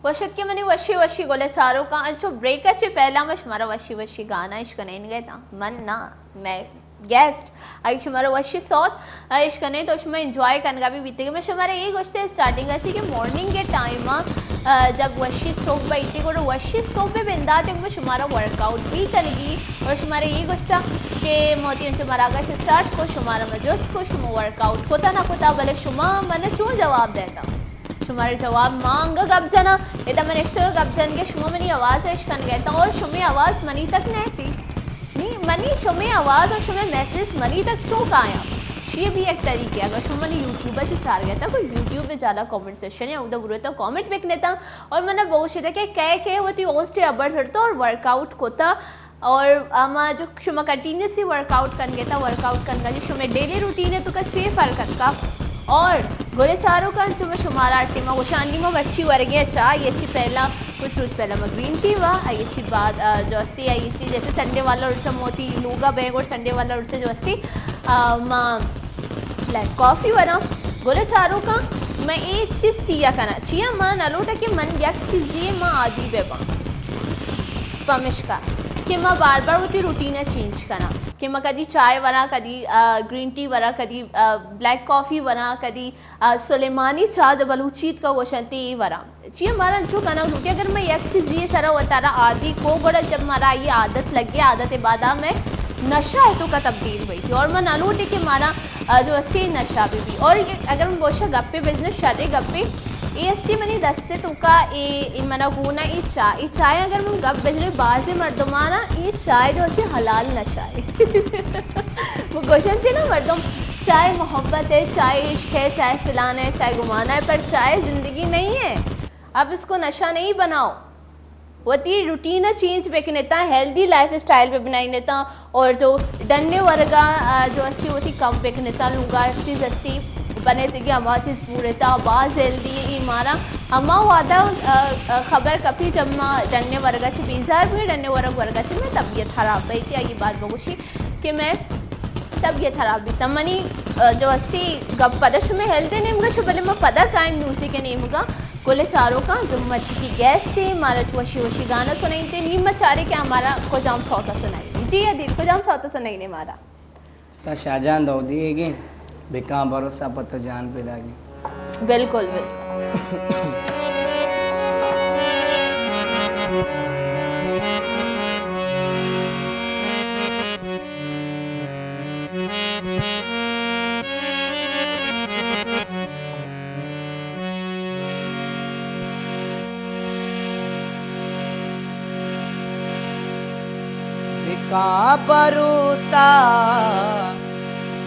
وش اتکے منی وشی وشی گلے چاروکاں، انچو بریک ء چہ پہلا ما شمارا وشی وشی گانا اش کنین گئے تاں من نا، مئے گیسٹ، اگہ شمارا وشی سوت اش کنین تو شما انجوائے کنگا بھی بیتگے۔ من شمارا اے گوشتے اسٹارٹنگ ء چہ کہ مارننگ کے ٹائم ء، آ، جب وشی صبح بیتی گڑا وشی صبح بندات گڑا شمارا ورک آؤٹ بھی کنگی اور شمارا اے گوشتا کہ موتی انچو مراگش اسٹارٹ کو، شمارا مجوس کو، شما ورک آؤٹ کتا نہ کتا، بلے شما من چون جواب دیتا؟ شمارا جواب ما انگا گپ جناں، ادا من اشتگا گپ جنگے، شما منی آواز اش کنگے تا اور شمے آواز منی تک نہ تی۔ نی منی شمے آواز اور شمے میسج منی تک چون کایاں؟ شی بھی ایک طریقے، اگر شما منی یوٹیوب چ چار گئے تا، کوئی یوٹیوب پہ جالا کمنٹ سیکشن یا ادا برو تا کمنٹ بکنے تا اور منا بگوشے تا کہ کئے کئے وتی ہوسٹ ابر زرتا اور ورک آؤٹ کتا۔ اور اما جو شما کنٹینیوسلی ورک آؤٹ کنگے تا، ورک آؤٹ کنگا جو شما ڈیلی روٹین ہے تو کا چے فرق اتکا؟ اور گلے چاروکاں چو میں شمارا ٹیما گوشاں، انی ما مرچی ورگے چا، یہ چی پہلا، کچھ روز پہلا ما گرین ٹی وا، یہ چی بعد، آ، جو استی، یہ چی جیسے سنڈے والا روچا موتی لوگا بینگ اور سنڈے والا روچا جو استی، آ، ما بلیک کافی وراں۔ گل چاروکاں، من اے چیز چیا کناں؟ چیا ما نہ لوٹاں کہ من یک چیزی ما عادی بہ باں پمشکا کہ ما بار بار وتی روٹین ءَ چینج کناں، کہ ما کدی چائے وراں، کدی، آ، گرین ٹی وراں، کدی، آ، بلیک کافی وراں، کدی، آ، سلیمانی چاہ جو بلوچی تکا گوشنتی، اے وراں۔ چیا مارا انچو کنگ لوٹی، اگر من یک چیزی سرا وتارا عادی کو، گڑا جب مارا آئی عادت لگی، عادت بعدا میں نشہ ءِ توکا تبدیل بیتی، اور من نہ لوٹی کہ مارا، آ، جو استی نشہ بہ بی۔ اور یہ اگر من بوشا گپے بزنس شرے گپے، اے استی منی دست توکا اے، اے منا گونا اے چاہ، اے چاہ اگر من گپ بزنس بازیں مردمانا اے چاہ جو استی حلال نشہ اے۔ وہ گوشنتی نا مردم، چاہے محبت ہے، چاہے عشق ہے، چاہے فلانا ہے، چاہے گمانا ہے، پر چائے زندگی نہیں ہے۔ آپ اس کو نشہ نہیں بناؤ۔ وتی روٹین ءَ چینج بکنتاں، ہیلدی لائف اسٹائل بہ بنائینتاں، اور جو ڈنے ورگا، آ، جو استی وتی کم بکنتاں، لوگا ہر چیز استی بنے تگی ہما چیز پورتا، باز ہیلدی ہے۔ ای مارا ہما وعدہ، آ، آ، خبر کپی جب ما ڈنے ورگا چہ بیزار بوئیں، ڈنے ورگ ورگا چہ میں طبیعت خراب بیتی، آئی بات بگوشی کہ میں طبیعت خراب بیتا۔ منی، آ، جو استی گپ پدا شمے ہیلتھ نیمگا شو، بلے ما پدا کائیں میوزک نیمگا۔ گل چاروکاں، جو مرچی کی گیسٹ ہے، مارا چہ وشی وشی گانا سنائینتے، نی ما چارے کہ ہمارا کجام سوتا سنائینی۔ جی ادیب، کجام سوتا سنائینے مارا؟ سا شاہجان دودی ہے گی، بکاں بھروسہ پہ تو جان پیدا گی۔ بالکل، بالکل۔ بکاں بھروسہ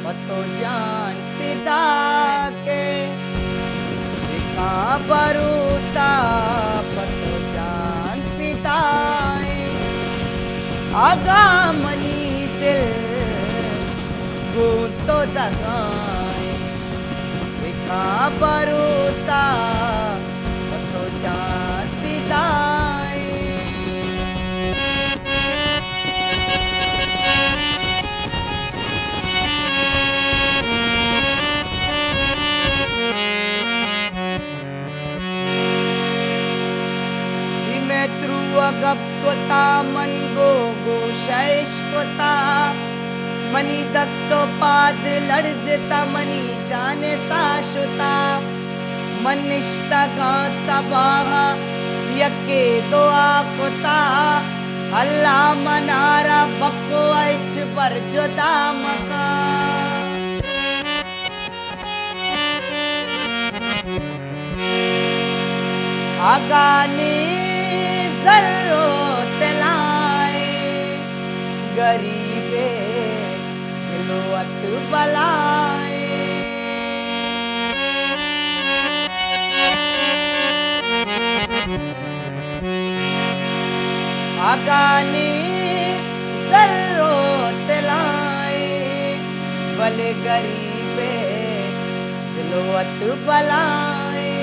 پہ تو جان پدا کے، بکاں بھروسہ پہ تو جان پدا ایں۔ اگاں منی دل گوں تو دگا ایں، بکاں بھروسہ پہ تو جان پدا ایں۔ سیمے ترو ءَ گپ کتا، من گوں گوش ءَ اش کتا، منی دست ءُ پاد لڑزتا، منی جان ءِ ساہ شتا۔ من نشتگاں سباہ ءَ یکے دعا کتا، اللہ منارا بکو ءَ ہچبر جدا مکن۔ اگاں نی زر ءُ طلائیں، گریبے دل وت بلائیں۔ اگاں نی زر ءُ طلائیں، بلے گریبے دل وت بلائیں۔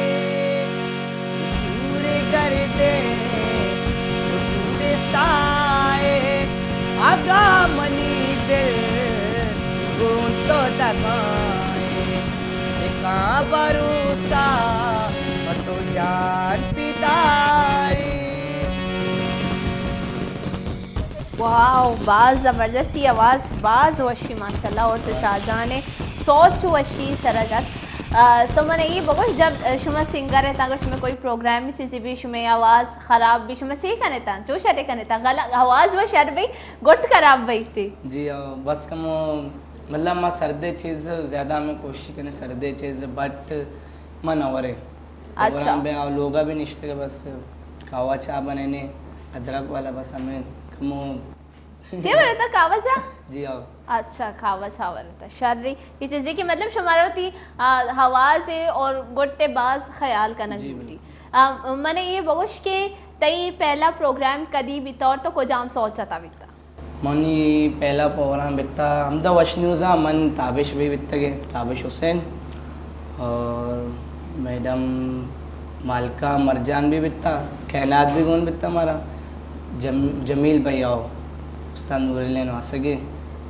قصور گردے، قصور سائے، اگاں منی دل گوں تو دگائیں، بکاں بھروسہ پہ تو جان پدائیں۔ واو، باز زبردستی آواز، باز وشی ماشاءاللہ۔ اور تو شاہجان ءِ سوت چو وشی سرا جت۔ آ، تو من اے بگوش، جب شما سنگر اتاں، اگر شما کوئی پروگرام چیزی بھی، شما آواز خراب بھی، شما چی کنتاں؟ چو شرے کنتاں؟ غلط آواز و شر بھی، گٹ خراب بیتی۔ جی ہاں، بس کمو، مطلب، ما سردے چیز زیادہ ہمیں کوشش کریں، سردے چیز، بٹ ما نہ ورے۔ اچھا۔ پروگرام بے آ لوگا بھی نشتے کہ بس کاوا چاہ بنینے، ادرک والا، بس ہمیں کمو۔ چے ورتا کاوا چاہ؟ جی ہاں۔ اچھا، کاوا چاہ ورتا۔ شر ری۔ یہ چیزیں کہ مطلب شمارا ہوتی، آ، حواس ہے اور گٹے باز خیال کنگ جی، ضروری۔ بالکل۔ آ، من یہ بگوش کہ تئی پہلا پروگرام کدی بیتا اور تو کجام سوچتا بیتا؟ منی پہلا پروگرام بیتا ہمدا وش نیوزا، من تابش بھی بیتگے، تابش حسین، اور میڈم مالکہ مرجان بھی بیتا، کائنات بھی گون بیتا مارا، جم-، جمیل بھائی آؤ، استاد نورالعین واسگے،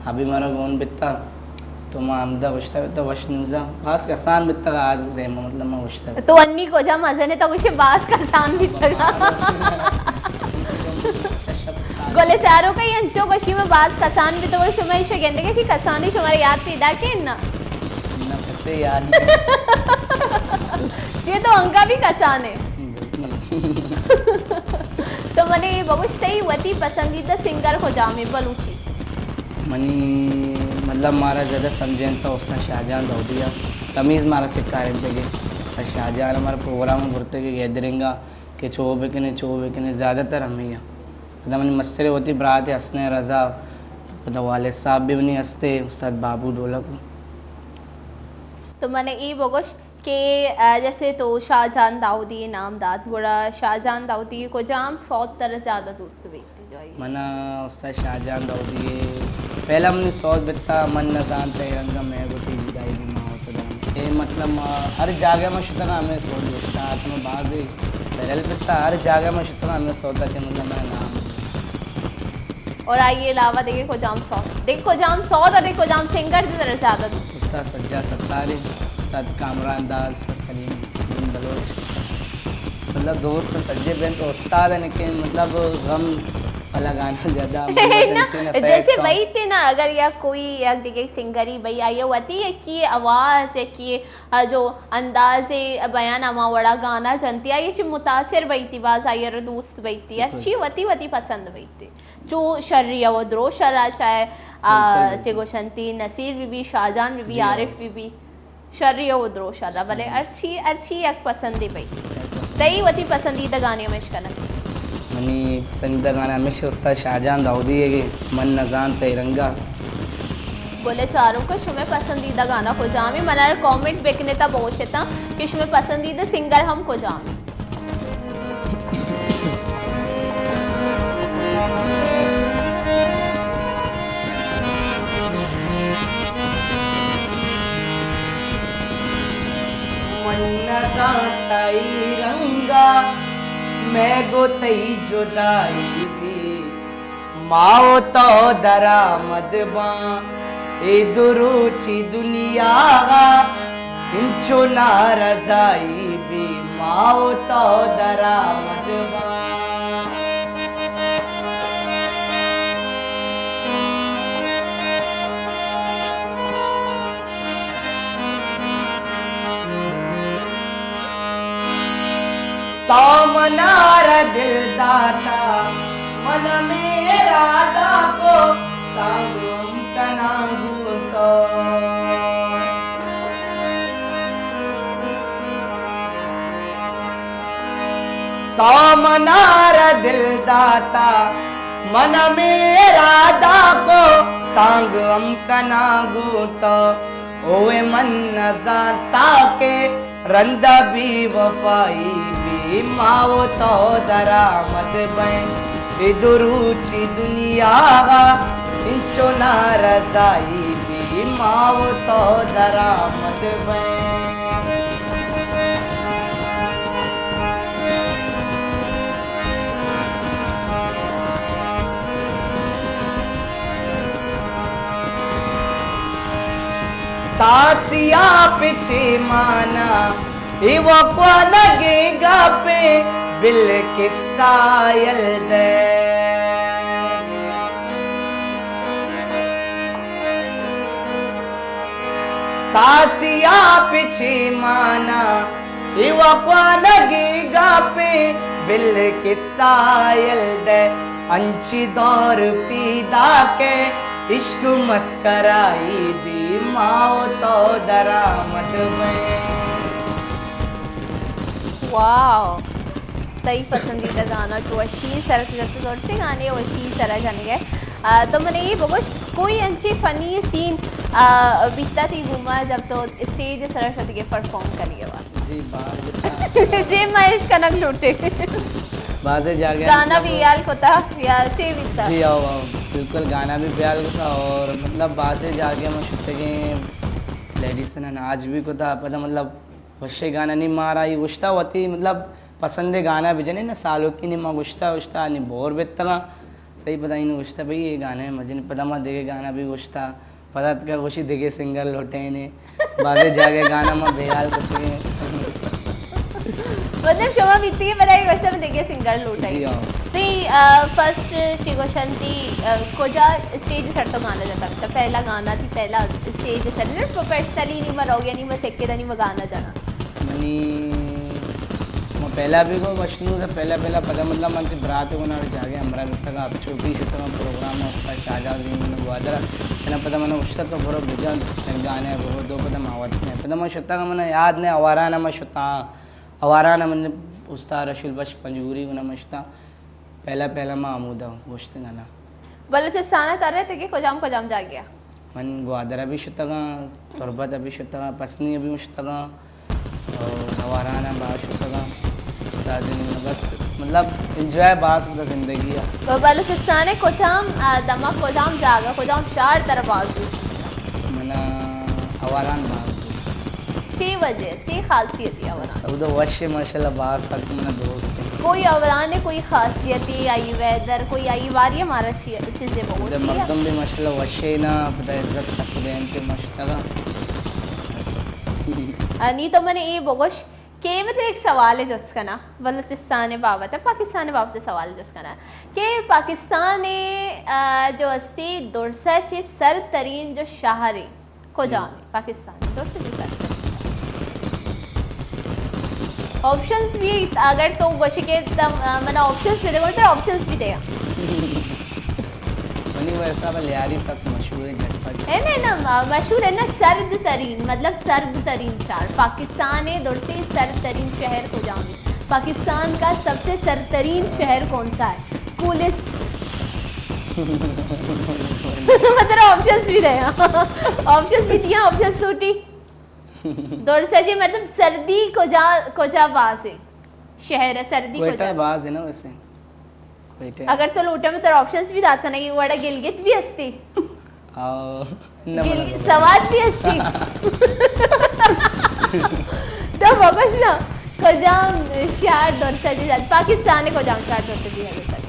ابھی مارا گون بیتا۔ تو ما ہمدا گوشتہ بیتہ وش نیوزا، باز کسان بیتگ آ دیم، مطلب ما گوشتہ بیتہ۔ تو انی کجا مزن ئے، تو گوشے باز کسان بیتگ۔ گل چاروک ءَ انچو گوشی من باز کسان بیتگ، گڑا شما ایشی گندگ ءَ چی کسانی شمارا یات پیداک اِنت نا؟ نہ، کسے یات نہ۔ چی تو انگا بھی کسان ئے؟ بالکل۔ تو منے اے بگوش، تئی وتی پسندیدہ سنگر کجام اِنت بلوچی؟ منی مطلب مارا زیادہ سمجھینتہ استاد شاہجان داؤدی ءَ، تمیز مارا سکارینتگی۔ استاد شاہجان ءَ مارا پروگرام برتگی گیدرنگ ءَ کہ چو بکنے، چو بکنے، زیادہ تر ہمے ءَ۔ پدا منی مستریں وتی برات حسن رضا، پدا والد صاحب بھی منی ہستے، استاد بابو ڈولک۔ تو منے اے بگوش کہ، آ، جیسے تو شاہجان داؤدی نام دات، گڑا شاہجان داؤدی کجام سوت ترا زیادہ دوست بیت؟ منا استاد شاہجان داؤدی ءِ پہلا منی سوت بیتا من نزانت اے رنگ ءَ مئے گوں تئی جدائی بی ما وت داں۔ اے مطلب ما ہر جاگہ ما شتگاں ہمے سوت گوشتا، آتما بازے وائرل بیتا، ہر جاگہ ما شتگاں ہمے سوت ءَ چہ مطلب منا نام۔ اور آئی علاوہ دگہ کجام سوت، دگہ کجام سوت اور دگہ کجام سنگر ترا زیادہ دوست؟ استاد سجاد ستاری، استاد کامران داس، سلیم بلوچ، مطلب دوست سجے بنت، استاد ہیں کہ مطلب غم والا گانا زیادہ، مطلب نا، انچیں نا سیڈ جیسے سانگ۔ بھائی تھے نا، اگر یا کوئی یا دیگه سنگری بھائی آئی وتی یکی آواز، یکی، آ، جو انداز بیان ہما وڑا گانا جنتی، آئی چی متاثر بیتی، باز آئی رو دوست بیتی، ہر بالکل۔ چی وتی وتی پسند بیتی۔ چو شری و دروش را چاہے، آ، بالکل، بالکل۔ چے گوشنتی نصیر بی بی، شاہجان بی بی، جی، عارف ہاں۔ بی بی۔ شری و دروش را، بلے ہرچی، ہرچی یک پسندی بئی۔ یک پسند۔ تئی وتی پسندیدہ گانے ہمیش کنگ؟ منی پسندیدہ گانا ہمیش استاد شاہجان داؤدی ہے کہ من نزانت اے رنگا۔ گل چاروک، شمئے پسندیدہ گانا کجام ہے؟ منا کامنٹ بکنے تا بوشتا کہ شمئے پسندیدہ سنگر ہم کجام ہے؟ من نزانت اے رنگا، مئے گوں تئی جدائی بی۔ ما و تو درآمد باں، اے دو روچی دنیا غا، انچو نارضائی بی، ما و تو درآمد باں۔ تو منارا دل داتا، من ہمے ارادہ کو، سانگ ہم کناں گوں تو۔ تو منارا دل داتا، من ہمے ارادہ کو، سانگ ہم کناں گوں تو۔ اوئے من نزانتا کہ رندا بے وفائی بی، ما و تو درآمد بئیں۔ اے دو روچی دنیا غا انچو نارضائی بی، ما و تو درآمد بئیں۔ تاسیا پچے مانا، ایوک وانگی گپے، بل قصہ یل دے۔ تاسیا پچے مانا، ایوک وانگی گپے، بل قصہ یل دے۔ انچی دور پیدا کے، عشق مسکرائی بی، ما و تو درآمد بئیں۔ واو! تئی پسندیدہ گانا چو وشی سر ات، جت زور سے گانے وشی سر جنگ ہے۔ آ، تو من یہ بگوش، کوئی انچی فنی سین، آ، بیتا تئی گوما جب تو اسٹیج سر شد کے پرفارم کریے وا؟ جی، باز بیتا۔ جی، میں عشق کنگ لوٹے۔ بازے جاگہ گانا مطلب بھی یال کتا یا چے بیتا؟ جی، آؤ، آؤ، بالکل گانا بھی بیال کتا اور مطلب بازے جاگہ میں شتگیں لیڈیز نے ناچ بھی کتا، پتہ مطلب وشے گانا نی مارا ای گوشتا وتی مطلب پسندیں گانا بجنے نا، سالوکی نی ما گوشتا، گوشتا نی بور بیتگاں۔ صحیح پدا اینو گوشتا بھئی اے گانا مجن، پدا ما دیگہ گانا بھی گوشتا، پدا اتکا گوشی دگہ سنگر لوٹینے۔ بازیں جاگہ گانا ما بے حال کتگیں۔ مطلب شما بیتگے پدا اے گوشتا من دگہ سنگر لوٹاں۔ جی ہاں۔ تئی، آ، فرسٹ چی گوشن تئی، آ، کجا اسٹیج سر تو گانا جتا؟ پہلا گانا تئی پہلا اسٹیج سر، پروفیشنلی نی ما روگ، یعنی ما سکے دا نی ما گانا جنا۔ منی، ما پہلا بھی گو مشنو تھا، پہلا، پہلا پدا مطلب من تئی برات گو نا جاگے ہمراہ بیتگا، اب چوکی شتگا پروگرام استاد شاہجہاں زین گوادر، پدا پدا من اشتا تو برو بجن، گانے برو دو پدا ما وت نے۔ پدا من شتگا من یاد نے، آواران ما شتا، آواران من استاد رشید بخش پنجگوری گو نا من شتا، پہلا، پہلا ما ہمودا گوشتگا نا۔ بلوچستان ء ترّ اتکے کجام کجام جاگہ ء؟ من گوادر ء بھی شتگاں، تربت ء بھی شتگاں، پسنی ء بھی شتگاں، اور ہواران ء باز شتگاں۔ استاد جی، بس مطلب انجوائے باز کتا زندگی ء۔ تو بلوچستان ء کجام، آ، دمگ کجام جاگہ، کجام شہر ترا باز دوست؟ منا ہواران باز دوست۔ چی وجہ، چی خاصیت ہے ہواران؟ اودا وش ہے ماشاءاللہ، باز سک منا دوست ہے۔ کوئی ہواران ہے، کوئی خاصیت ہے، آئی ویدر، کوئی آئی باری ہمارا چی، چیزیں بگو، اودا چی ہے؟ مردم بھی ماشاءاللہ وش ہے نا، پدا عزت سک دینتے مشتگا۔ آ، نی تو من اے بگوش کہ مطلب ایک سوال جست کنا، بلوچستان بابت، پاکستان بابت سوال جست کنا کہ پاکستان، آ، جو استی درسا چی سر ترین جو شہر ہے، کجام؟ جی۔ پاکستان۔ درست جی سر۔ آپشنز بھی، اگر تو گوشی کہ تم، آ، منا آپشنز بھی دے، تو آپشنز بھی دے۔ منی وہ حساب لیاری سک مشہور ہے جھٹپٹ۔ ہے نا، نا، م-، مشہور ہے نا، سرد ترین، مطلب سرد ترین شہر۔ پاکستان ہے، درسے سرد ترین شہر کجام ہے؟ پاکستان کا سب سے سرد ترین شہر کون سا ہے؟ کولسٹ۔ مطلب آپشنز بھی دیا۔ آپشنز بھی دیا، آپشنز سوٹی۔ دور سے جی مطلب سردی کجا، کجا باز ہے؟ شہر ہے سردی کوئٹہ کجا؟ باز ہے نا ویسے۔ کوئٹہ۔ اگر تو لوٹے میں ترا آپشنز بھی دات کنا، یہ وڑا گلگت بھی ہستی۔ آو، نہ گل-، بنا بنا۔ سوات بھی ہستی۔ تو بگوش نا، کجام شہر دور سے جی جات، پاکستان ہے کجام شہر دور سے جی جات؟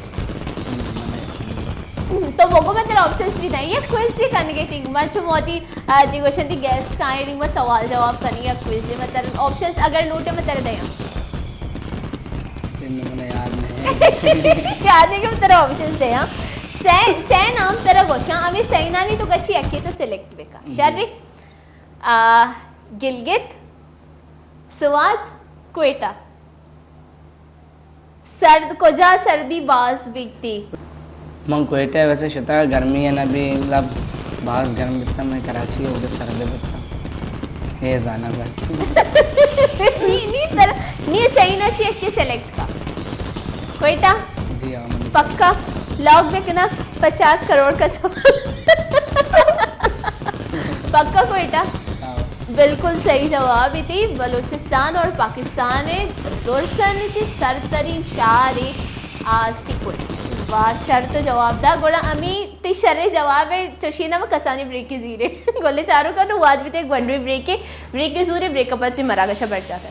تو بگو میں ترا آپشنز بھی دیں، یہ کوئز یہ کنگے ٹھیک، من چو موتی، آ، جی گوشن دی گیسٹ کائیں، میں سوال جواب کنی یا کوئز، میں ترا آپشنز اگر لوٹے میں ترا دیاں۔ یہ مجھے یاد نہیں۔ یاد ہے کہ میں ترا آپشنز دیاں۔ سے، سے نام ترا گوشاں، ہمیں سے نامی تو گچی اکی تو سلیکٹ بکا۔ جی۔ شر؟ آ، گلگت، سوات، کوئٹہ۔ سرد، کجا سردی باز بیتی؟ من کوئٹہ ویسے شتا گرمی ہے نا بھی، مطلب باز گرم بیتا، میں کراچی ہے، ادھر سرد بیتا۔ یہ زانا بس۔ نی، نی تر، نی صحیح نہ چیئے کہ سلیکٹ کا۔ کوئٹہ؟ جی ہاں، من پکا؟ لاک بکنا، پچاس کروڑ کا سوال۔ پکا کوئٹہ؟ ہاں۔ بالکل صحیح جواب ہی تھی، بلوچستان اور پاکستان ہے درسن چی سرترین شہر ہے آستی کوئٹہ۔ واہ، شرط جواب دا، گوڑا امی تی شر جواب ہے، چوشی نہ کسانی بریک کی زیرے۔ گولے چاروں کا نو واد بھی تے گونڈوی بریک ہے، بریک کی زورے، بریک اپر تی مراگشا برچا کر۔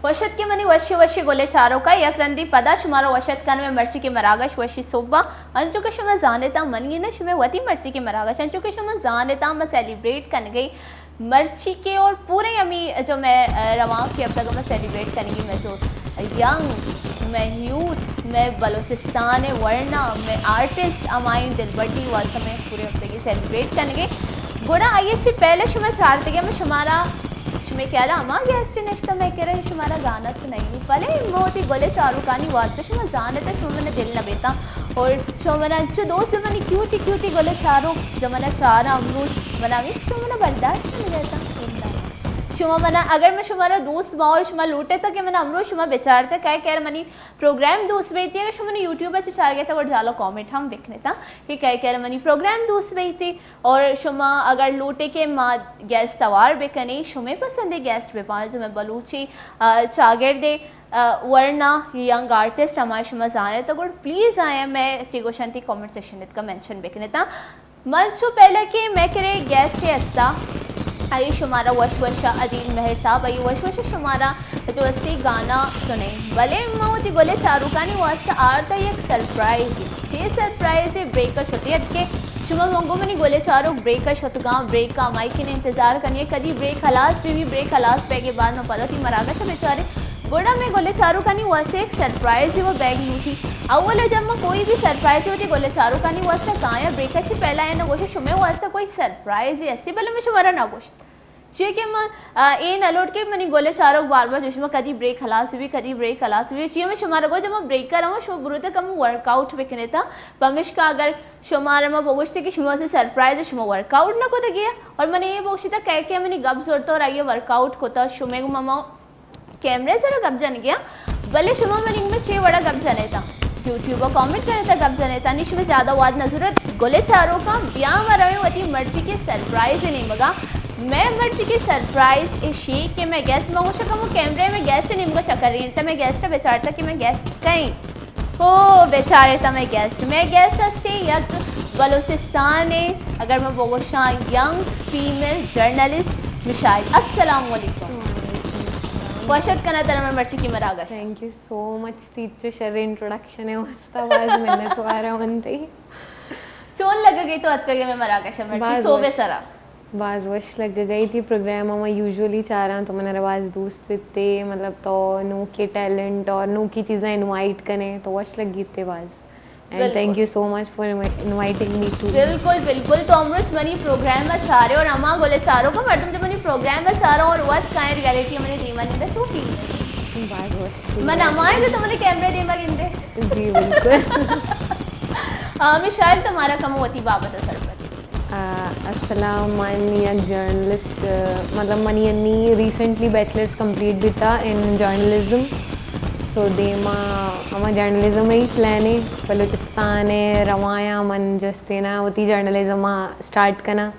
وش اتکے منی وشی وشی گلے چاروکا، یک رندی پدا شمارا وش اتک کنم مرچی کے مراگش وشی صبح، انچو کہ شما زانتا منی نہ شمے وتی مرچی کے مراگش، انچو کہ شما زانتا ما سیلیبریٹ کنگئی مرچی کے اور پورے ہمی جو میں، آ، رواں کے ہفتہ میں سیلیبریٹ کنگی، میں جو ینگ، میں یوتھ، میں بلوچستان ورنا، میں آرٹسٹ ہمائی دلبڈی واسطہ میں پورے ہفتہ کی سیلیبریٹ کنگے۔ گڑا آئیے چی پہلے شما چارتگے میں شمارا، شمے خیال ہما گیسٹ نشتہ میں کرے شمارا گانا سنائی، بلے موتی گلے چاروکانی واسطہ شما زانتا شما من دل نہ بیتا اور شما من انچو دوست منی کیوٹی کیوٹی گلے چارو جو منا چارا امروز منا بھی شما منا برداشت نہیں رہتا۔ شما منا، اگر من شمارا دوست باں اور شما لوٹتا کہ من امرو شما بچارتا کہ کئے کئے منی پروگرام دوست بیتی، اگر شما منی یوٹیوب چ چارگتا گڑا جالا کامنٹ ہم بکنتا کہ کئے کئے منی پروگرام دوست بیتی۔ اور شما اگر لوٹے کہ ما گیسٹ توار بکنیں، شمے پسندے گیسٹ بپاں، جو میں بلوچی، آ، چاگردے، آ، ورنا ینگ آرٹسٹ ہما شما زانتا گڑا پلیز آیا میں چی گوشنتی کامنٹ سیکشن اتکا مینشن بکنتا۔ من چو پہلا کہ میں کرے گیسٹ ہستا، آئی شمارا وش وش عدیل مہر صاحب، آئی وش وش شمارا جو استی گانا سنیں، بلے ما وتی گلے چاروکانی واسطہ آرتا یک سرپرائز، چے سرپرائز بریک شتے ات کہ شما منگو منی گلے چاروک بریک شتگاں، بریک کا مائکن انتظار کنیے، کدی بریک خلاص بھی، بھی بریک خلاص بیگے بعد ما پدا تی مراگش بیچارے۔ گڑا میں گلے چاروکانی واسطہ ایک سرپرائز وہ بیگ نوتی۔ اولا جب ما کوئی بھی سرپرائز ہوتی گلے چاروکانی واسطہ کایا بریک چی پہلا ہے نہ گوشے شمے واسطہ کوئی سرپرائز ہستی، بلے میں شمارا نہ گوشت۔ چیئے کہ من، آ، اے نہ لوٹ کہ منی گلے چاروک بار بار جو شما کدی بریک خلاص بھی، کدی بریک خلاص بھی۔ چیئے میں شمارا گو جب ما بریک کراں، شما برو تے کم ورک آؤٹ بکنے تا۔ پمشکا اگر شمارا ما بگوشتے کہ شما سے سرپرائز ہے، شما ورک آؤٹ نہ کتا گیا۔ اور من یہ بگوشتا کہ کہ منی گپ زورتا اور آئیے ورک آؤٹ کتا، شما گو ماما کیمرے سرا گپ جنگیا، بلے شما منی میں چے وڑا گپ جنے تا، یوٹیوب کامنٹ کرنے تا گپ جنے تا، نی شما زیادہ واد نہ ضرورت۔ گلے چاروکاں بیا ما رویں وتی مرچی کے سرپرائز نیمگا۔ میں مرچی کے سرپرائز اشی کہ میں گیسٹ ما گوشا کمو کیمرے میں گیسٹ نیمگا چکر رہی تا، میں گیسٹ بیچارتا کہ میں گیسٹ کہیں۔ او بیچارے تا میں گیسٹ، میں گیسٹ ہستے یک بلوچستان، اگر میں بگوشاں، ینگ فیمیل جرنلسٹ مشاہد۔ السلام علیکم۔ وشت کنا ترا میں مرچی کی مراگش۔ تھینک یو سو مچ تیچو شر انٹروڈکشن ہے واسطہ، باز منت وارا ونتی۔ چون لگا گئی تو اتکگے میں مراگش مرچی باز سوبے وش۔ سرا۔ باز وش لگگ ء تئی پروگرام ء۔ ما یوزولی چاراں تو من ء باز دوست بیتے، مطلب تو نوکیں ٹیلنٹ اور نوکیں چیزاں انوائٹ کنے تو وش لگیتے باز۔ اینڈ بالکل۔ Thank you so much for inviting me to. بالکل، بالکل۔ تو امروز منی پروگرام ء چارے اور ہما گلے چاروکاں مردم جو منی پروگرام ء چارا اور وت کائیں ریئلٹی منی دیما نندے تو فیل باز وش۔ من ہمائیں جو تو منی کیمرے دیما گندے۔ جی بالکل۔ ہاں، مشاہد تمہارا کم وتی بابت ء سرپدی۔ آ، السلام، من یک جرنلسٹ، آ، مطلب منی انی ریسنٹلی بیچلرز کمپلیٹ بیتا ان جرنلزم۔ سو دیما ہما جرنلزم ہی پلان ہے، بلوچستان ہے، روایاں من جستینا وتی جرنلزم آ سٹارٹ کنا۔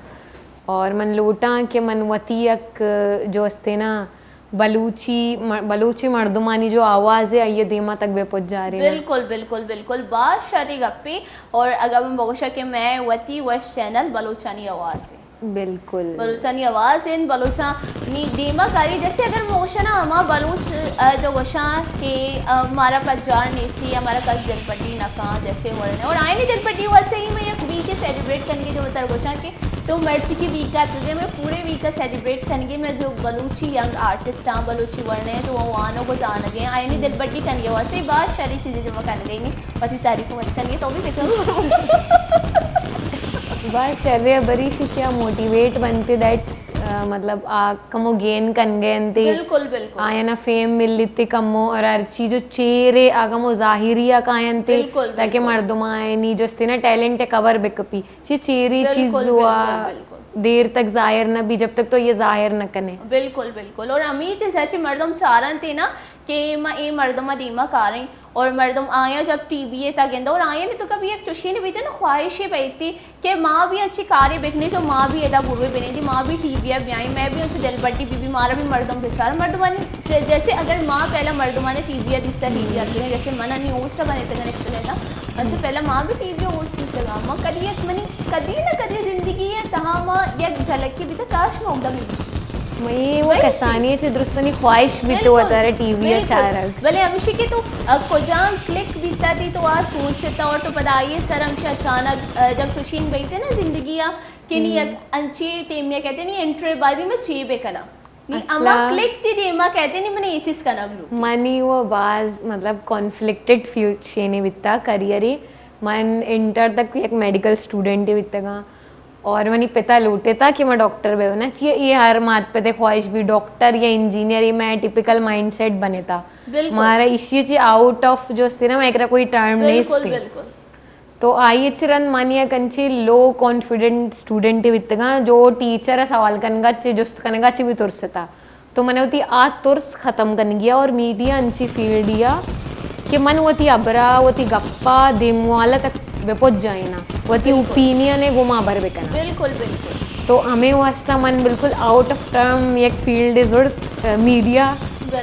اور من لوٹاں کہ من وتی یک جو استینا بلوچی م-، بلوچی مردمانی جو آواز ہے، آئیے دیما تک بے پجارے نا۔ بالکل، بالکل، بالکل۔ باز شری گپی۔ اور اگر من بگوشا کہ میں وتی وش چینل بلوچانی آواز ہے۔ بالکل۔ بلوچانی آواز ہیں، بلوچاں نی دیما کاری۔ جیسے اگر من گوشاں نا، ہما بلوچ، آ، جو گوشاں کہ، آ، مارا پجار نیسی، ہمارا کس دل پٹی نہ کاں، جیسے ورنے۔ اور آئینی دل پٹی واسطے ہی میں یک ویک سیلیبریٹ کنگے جو تر گوشاں کہ تو مرچی کی ویک ء اتکگے، میں پورے ویک ء سیلیبریٹ کنگے، میں جو بلوچی ینگ آرٹسٹ آں، بلوچی ورنے تو وہ وانوک و زانگے، آیانی دل بڈی کنگے واسطے باز شری چیزیں جمع کنگے نے، وتی تعریف مت کنگے تو بھی بکن۔ باز شرے بری شی چیا موٹیویٹ بنتے دیٹ، آ، مطلب آ کمو گین کنگے انتے۔ بالکل، بالکل۔ آیانا فیم ملیتے کمو اور ہر چیز جو چیرے آ کمو ظاہری آ کاینتے بالکل، تاکہ بالکل۔ مردم آئینی جو استے نا ٹیلنٹ کور بکپی۔ چی چیری بالکل، چیز ہوا بالکل، بالکل۔ دیر تک ظاہر نہ بی، جب تک تو یہ ظاہر نہ کنے۔ بالکل، بالکل۔ اور ہمیں چیز ہے چی مردم چارن تے نا کہ ما اے مردم دیما کاریں اور مردم آیا جب ٹی وی تا گندا اور آیا نے تو کبھی ایک چوشی نے بیتے نا خواہشیں بیتی کہ ما بھی اچھی کارے بکنے تو ما بھی ادا بروے بنے دی، ما بھی ٹی وی بیائیں، میں بھی اچھی دل بڈی بی بی، مارا بھی مردم بیچارہ مردمانی جے-، جیسے اگر ما پہلا مردمانے ٹی وی دیستا، ٹی وی آتے جیسے من انی ہوسٹ بنے تگن اشتگے نا، اچھا، پہلا ما بھی ٹی وی ہوسٹ بیتگاں۔ ما کدی یک منی، کدی نہ کدی زندگی ء تہا ما یک جھلکے بیتہ، کاش ما اودا بھی بیتہ۔ منی وہ کسانی ء چہ درستانی خواہش بیتہ بالکل، وتارا ٹی وی ء بالکل۔ چارگ۔ بلے ہمیشی کہ تو، ا، کجام کلک بیتہ تئی تو آ سوچتہ اور تو پدا آئی ء سر ہمیشہ اچانک، ا، جب چوشیں بیتہ نا زندگی ء کہ نی یک انچیں ٹیمے ء کہتے نی انٹروے بعد میں چے بہ کناں۔ نی اصلاً ہما کلک تی دیما کہتے نی من اے چیز کنگ لوٹی۔ منی وہ باز مطلب کانفلکٹڈ فیوچر نے بیتا کریئرے۔ من انٹر تک یک میڈیکل اسٹوڈنٹ بیتگاں اور منی پتا لوٹتا کہ من ڈاکٹر بہ بناں۔ چیا اے ہر مات پتے خواہش بی ڈاکٹر یا انجینئر، اے میں ٹیپیکل مائنڈ سیٹ بنتا۔ بالکل۔ مارا ایشی چی آؤٹ آف جو استے نا، میں کرا کوئی ٹرم بالکل، نیستے۔ بالکل۔ تو آئی ء چہ رند من یک انچیں لو کانفیڈنٹ اسٹوڈنٹے بیتگاں جو ٹیچر ء سوال کنگ ء چہ، جست کنگ ء چہ بھی ترستا۔ تو من وتی آ ترس ختم کنگی ءَ، اور میڈیا انچی فیلڈی ءَ کہ من وتی ہبرا، وتی گپا دیموالا تک بہ پجائیناں، وتی اوپینین ءَ گوما ہبر بکناں۔ بالکل، بالکل۔ تو ہمے واسطہ من بالکل آؤٹ آف ٹرم یک فیلڈ زرت، آ، میڈیا،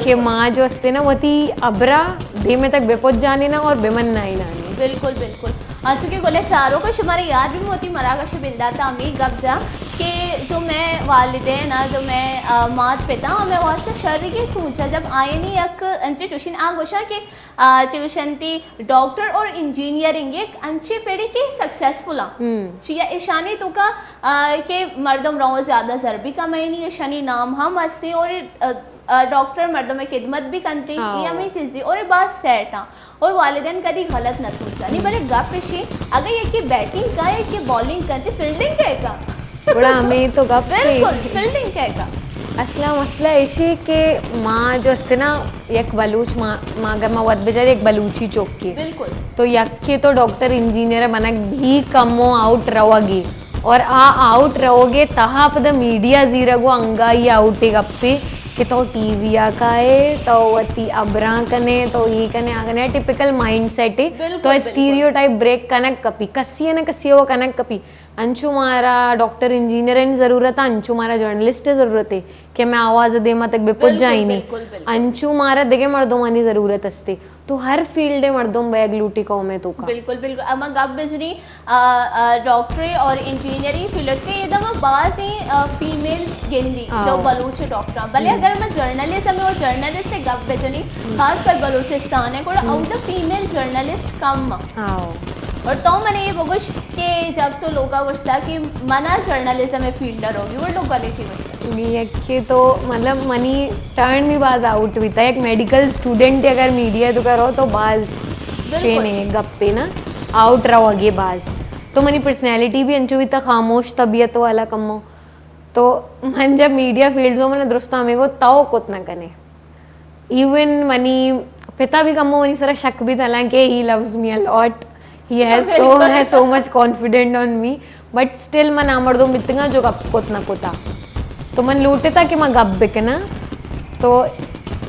کہ ما جو استے نا وتی ہبرا دیمے تک بہ پجانیناں اور بہ منائیناں۔ بالکل، بالکل۔ انچو کہ گلیں چاروکاں، شمارا یات بی، من وتی مراگش ءِ بندات ءَ ہمے گپ جاں کہ جو مئے والدین آں، جو مئے، آ، مات پت آں، مئے واسطہ شریگیں سوچ ءَ، جب آیانی یک انچیں چوشیں آ گوشاں کہ، آ، چہ گوشنتی ڈاکٹر اور انجینئرنگ یک انچیں پڑے کہ سکسیسفل آں۔ چیا ایشانی توکا، آ، کہ مردم رواں زیادہ زر بی کمائینی، ایشانی نام ہم ہستیں اور، آ، آ، ڈاکٹر مردم ءِ خدمت بی کنتی، اے ہمے چیزی اور اے باز سیٹ آں۔ اور والدین کدی غلط نہ سوچانی، بلے گپ اشی، اگر یکی بیٹنگ کا، یکی بالنگ کنتی، فیلڈنگ کئے کا؟ گڑا ہمے تو گپ اے۔ بالکل، فیلڈنگ کئے کا؟ اصلا مسئلہ اشی کہ ما جو استے نا یک بلوچ، ما، ما اگر ما وت بجار یک بلوچی چوکے۔ بالکل۔ تو یکے تو ڈاکٹر انجینئر بنگ بھی کمو آؤٹ روگی۔ اور آ آؤٹ روگے تہا پدا میڈیا زیرگ و انگائی آؤٹے گپے کہ تو ٹی وی آ کائے، تو وتی ابراں کنے، تو ای کنے، آ کنے، ٹپیکل مائنڈ سیٹ ہے۔ بالکل، تو بالکل۔ اسٹیریو ٹائپ بریک کنگ کپی، کسی نہ کسی وہ کنگ کپی۔ انچو مارا ڈاکٹر انجینئر ضرورت ہے، انچو مارا جرنلسٹ ضرورت ہے کہ میں آواز دیما تک بہ پجائینی۔ بالکل، بالکل۔ انچو مارا دگہ مردمانی ضرورت استے۔ تو ہر فیلڈ ءَ مردم بیگ لوٹی قوم ءِ توکا۔ بالکل، بالکل۔ اما گپ بجنی، آ، آ، ڈاکٹری اور انجینئرنگ فیلڈ کے ادا ما بازیں، آ، فیمیلز گندی، جو بلوچ ڈاکٹر۔ بلے اگر ما جرنلزم اور جرنلسٹ ءِ گپ بجنی، خاص کر بلوچستان ءَ، گڑا اودا فیمیل جرنلسٹ کم آں۔ اور تو من یہ بگوش کہ جب تو لوگا گوشتا کہ منا جرنلزم ءِ فیلڈ ءَ روگی، وہ لوگ گلے چی گوشتا؟ یکے تو مطلب منی ٹرن بھی باز آؤٹ بیتا۔ یک میڈیکل اسٹوڈنٹ اگر میڈیا ءِ توکا رو تو باز شینے گپے نا، آؤٹ روگے باز۔ تو منی پرسنالٹی بھی انچو بیتا، خاموش طبیعت والا کمو۔ تو من جب میڈیا فیلڈ زو، من درست ہمے گو تو کت نہ کنے۔ ایون منی پتا بھی کمو منی سرا شک بیت، حالانکہ he loves me a lot, he has so, has so much confident on me, but still من آ مردم بیتگاں جو گپ کت نہ کتا۔ تو من لوٹتا کہ من گپ بکناں۔ تو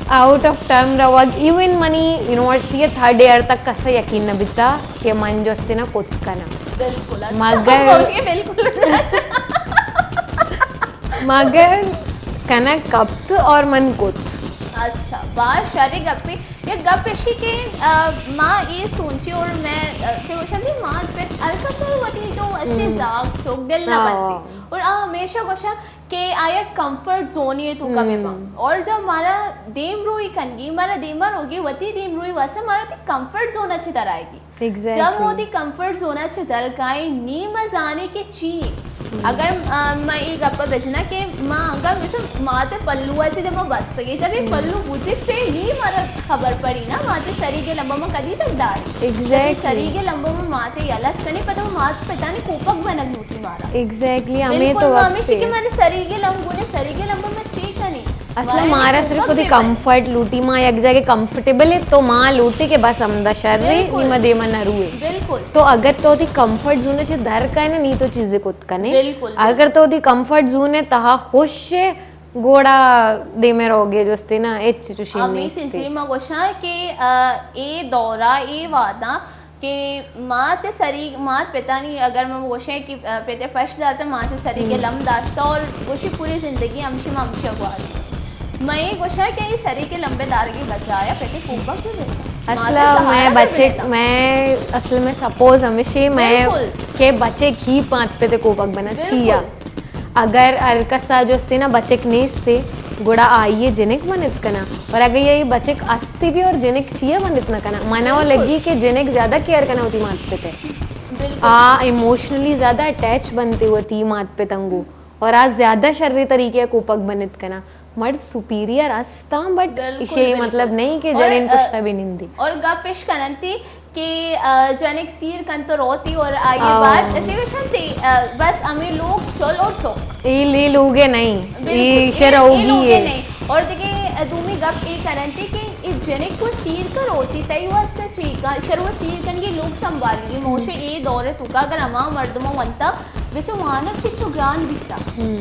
آؤٹ آف ٹرم روگ، ایون منی یونیورسٹی ءِ تھرڈ ایئر تک کسا یقین نہ بیتا کہ من جو استے نا کت کناں۔ بالکل، اچھا، مگر بالکل۔ مگر کنگ کپت اور من کت۔ اچھا، باز شریں گپے۔ یک گپ اشی کہ، آ، ما اے سوچی اور میں، آ، کہ گوشاں دی مات پت ہر کس وتی تو استے زاگ چوک دل نہ بنتی۔ اور آ ہمیشہ گوشاں کہ آیا کمفرٹ زون ءِ توکا بہ باں۔ اور جب مارا دیم روی کنگی، مارا دیما روگی، وتی دیم روی واسطہ مارا وتی کمفرٹ زون ءَ چہ در آئیگی۔ جب ما وتی کمفرٹ زون ءَ چہ در کائیں، نی ما زانیں کہ چی۔ اگر، آ، ما اے گپ ءَ بجناں کہ ما اگاں مثل مات ءِ پلو ءَ چہ ما بستگیں، جب اے پلو بجیت تے نی مارا خبر پڑی نا، مات ءِ سریگ ءِ لمب ءَ ما کدی تک دار۔ جب اے سریگ ءِ لمب ءَ ما مات ءَ یلس کنیں، پدا ما مات پتانی کوپگ بنگ لوٹی مارا۔ ایگزیکٹلی، ہمیں تو بالکل، ما وقت ہمیشی کہ مارے سریگ ءِ لمب گونے، سریگ ءِ لمب ءَ ما چی کنیں؟ اصلا مارا صرف وتی کمفرٹ لوٹی، ما یک جاگہ کمفرٹیبل ہے تو ما لوٹی کہ بس ہمدا شر ہے، نی ما دیما نہ روئے۔ بالکل۔ تو اگر تو وتی کمفرٹ زون چہ در کائے نا، نی تو چیزے کت کنے۔ بالکل۔ اگر تو وتی کمفرٹ زون تہا خوش ہے، گوڑا دیمے روگے جستے نا، ہچ چوشی ہمیں نیستے۔ چیزی ما گوشاں کہ، آ، اے دورا، اے وعدہ کہ مات سریگ، مات پتانی اگر من گوشیں کہ، آ، پت پش داتا، مات سریگ لم داشتا اور گوشی پوری زندگی ہمشی ما ہمشی گواری۔ میں گوشاں کہ اے سریگ لمبے دارگی بجایا پت کوپک بھی دے۔ اصلا میں بچے، میں اصل میں سپوز ہمشی میں کہ بچے کی پات پت کوپک بنا چیا۔ اگر ہر کسا جو استے نا بچک نیستے، گڑا آئی جنک منت کنا۔ اور اگر یہ بچک استی بھی اور جنک چیا منت نہ کنا، منا وہ لگی کہ جنک زیادہ کیئر کنا ہوتی مات پتے۔ آ ایموشنلی زیادہ اٹیچ بنتے ہوتی مات پتنگو۔ اور آ زیادہ شری طریقے کوپک بنت کنا۔ مرد سپیریئر استاں، بٹ اسے مطلب نہیں کہ جنین پشتا بھی نندی۔ اور گپ اش کننتی کہ، آ، جنک سیر کن تو روتی اور آئی بات تے وشنتی، آ، بس ہمیں لوگ چل اور چوک۔ اے لے لوگے نہیں، اے شر ہوگی ہے۔ نہیں۔ اور دیکھیں، دومی گپ اے کننتے کہ اے جنک و سیر کر ہوتی تئی واسطہ چی کا شروع سیر کنگی لوگ سنبھالی، موشے اے دور تو کا اگر ہما مردم ونتا بچو وانگ چچو گران بیتا۔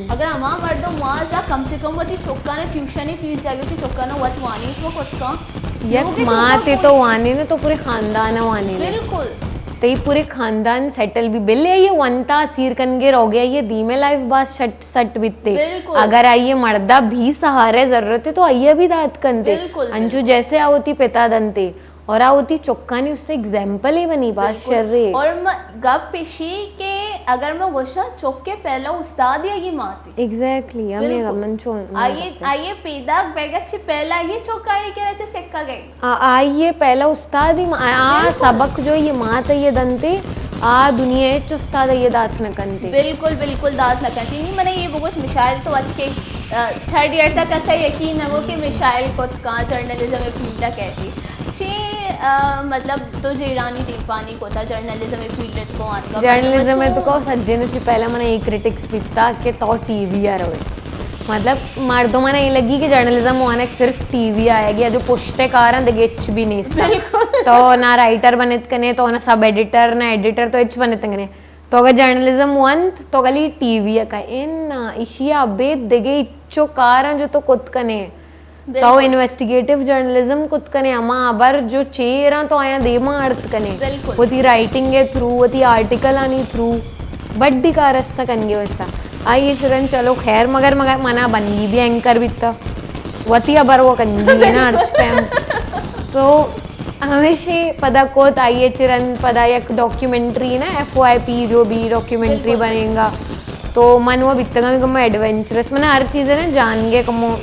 اگر ہما مردم وازا کم سے کم وتی چکانا ٹیوشن فیس جاگی، وتی چکانا وت وانی تو کت کا۔ یک ماتے تو وانے نا تو پورے خاندان وانے۔ بالکل۔ تئی پورے خاندان سیٹل بھی بلے یہ ونتا سیر کنگے روگے یہ دیمے لائف باز شٹ سٹ بیتے۔ بالکل۔ اگر آئیے مردہ بھی سہارے ضرورت ہے تو آئیے بھی دات کنتے۔ بالکل، انچو بالکل۔ جیسے آ وتی پتا دنتے اور آ وتی چکانی اس نے ایگزامپل ہی بنی باز بالکل۔ شرے۔ اور م-، گپ پیشی کہ اگر میں گوشاں چکے پہلا استاد ہی آئی ماتی۔ ایگزیکٹلی، ہمیں بالکل۔ من چون، آئیے، آئیے پیداک بیگا چھ پہلا یہ چکا یہ کہنا چھ سکا گئی۔ آ، آئی ء پہلا استاد ہی ما-، آ، آ بالکل۔ سبق جو یہ مات ء یہ دنتے، آ دنیا ء ہچ استاد ء یہ دات نہ کنتے۔ بالکل، بالکل دات نہ کنتے۔ نی من یہ بگوش مشائل تو ات کے، آ، تھرڈ ایئر تک ایسا یقین نہ ہو کہ مشائل کت کاں جرنلزم ء فیلڈ ء کہتے۔ چے، آ، مطلب تو جیڑانی دیمپانی کوتا جرنلزم ء فیلڈ ء تو آنگا۔ جرنلزم ء تو کو سجن سے پہلا من ایک کرٹکس پیتا کہ تو ٹی وی آ روے۔ مطلب، مردماں اے لگی کہ جرنلزم وانگ صرف ٹی وی آئے گی، جو پشتے کاراں دگہ ہچ بھی نیست۔ بالکل۔ تو نہ رائٹر بنت کنے، تو نہ سب ایڈیٹر، نہ ایڈیٹر، تو ہچ بنت کنے۔ تو اگر جرنلزم وانت، تو گلی ٹی وی کا۔ ان نہ، اشی ابید دگہ ہچو کاراں جو تو کت کنے۔ تو بالکل۔ انویسٹیگیٹو جرنلزم کت کنے، ہما ہبر جو چیراں تو آیاں دیما اڑت کنے۔ بالکل۔ وتی رائٹنگ ء تھرو، وتی آرٹیکل آنی تھرو بڈی کار است کنگے واسطہ۔ آئی ء چرن چلو خیر، مگر، مگر منا بنگی بھی اینکر بیتا۔ وتی ہبر وہ کنگی ہے نا ہرچ پیم۔ تو ہمیشہ پدا کوت آئی ء چرن پدا یک ڈاکیومنٹری نا، ایف وائی پی جو بھی ڈاکیومنٹری بالکل۔ بنینگا۔ تو من وہ بیتگاں کمو ایڈونچرس، من ہر چیز نا جانگے کمو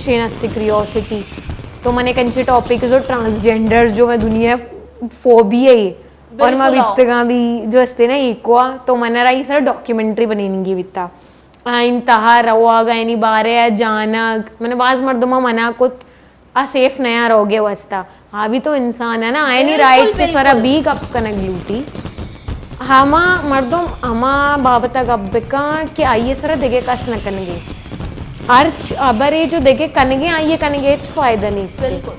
شین استی کریوسٹی۔ تو من ایک انچے ٹاپک جو ٹرانسجینڈر جو میں دنیا فوبیا ہے، اور میں بالکل۔ بیتگاں بھی جو استے نا ایکوا، تو من را یہ سر ڈاکیومنٹری بنینگی بیتا۔ آئین تہا رواگ، آئینی بارے آ جانگ، من باز مردمہ منع کت، آ سیف نیا روگے واسطہ۔ آ بھی تو انسان ہے نا، آئینی بالکل، رائٹس سرا بالکل۔ بھی گپ کنگ لوٹی۔ ہما مردم ہما بابت گپ بکاں کہ آئی سرا دگہ کس نہ کنگے۔ ہرچ ہبرے جو دگہ کنگے، آئی کنگے ہچ فائدہ نیست۔ بالکل۔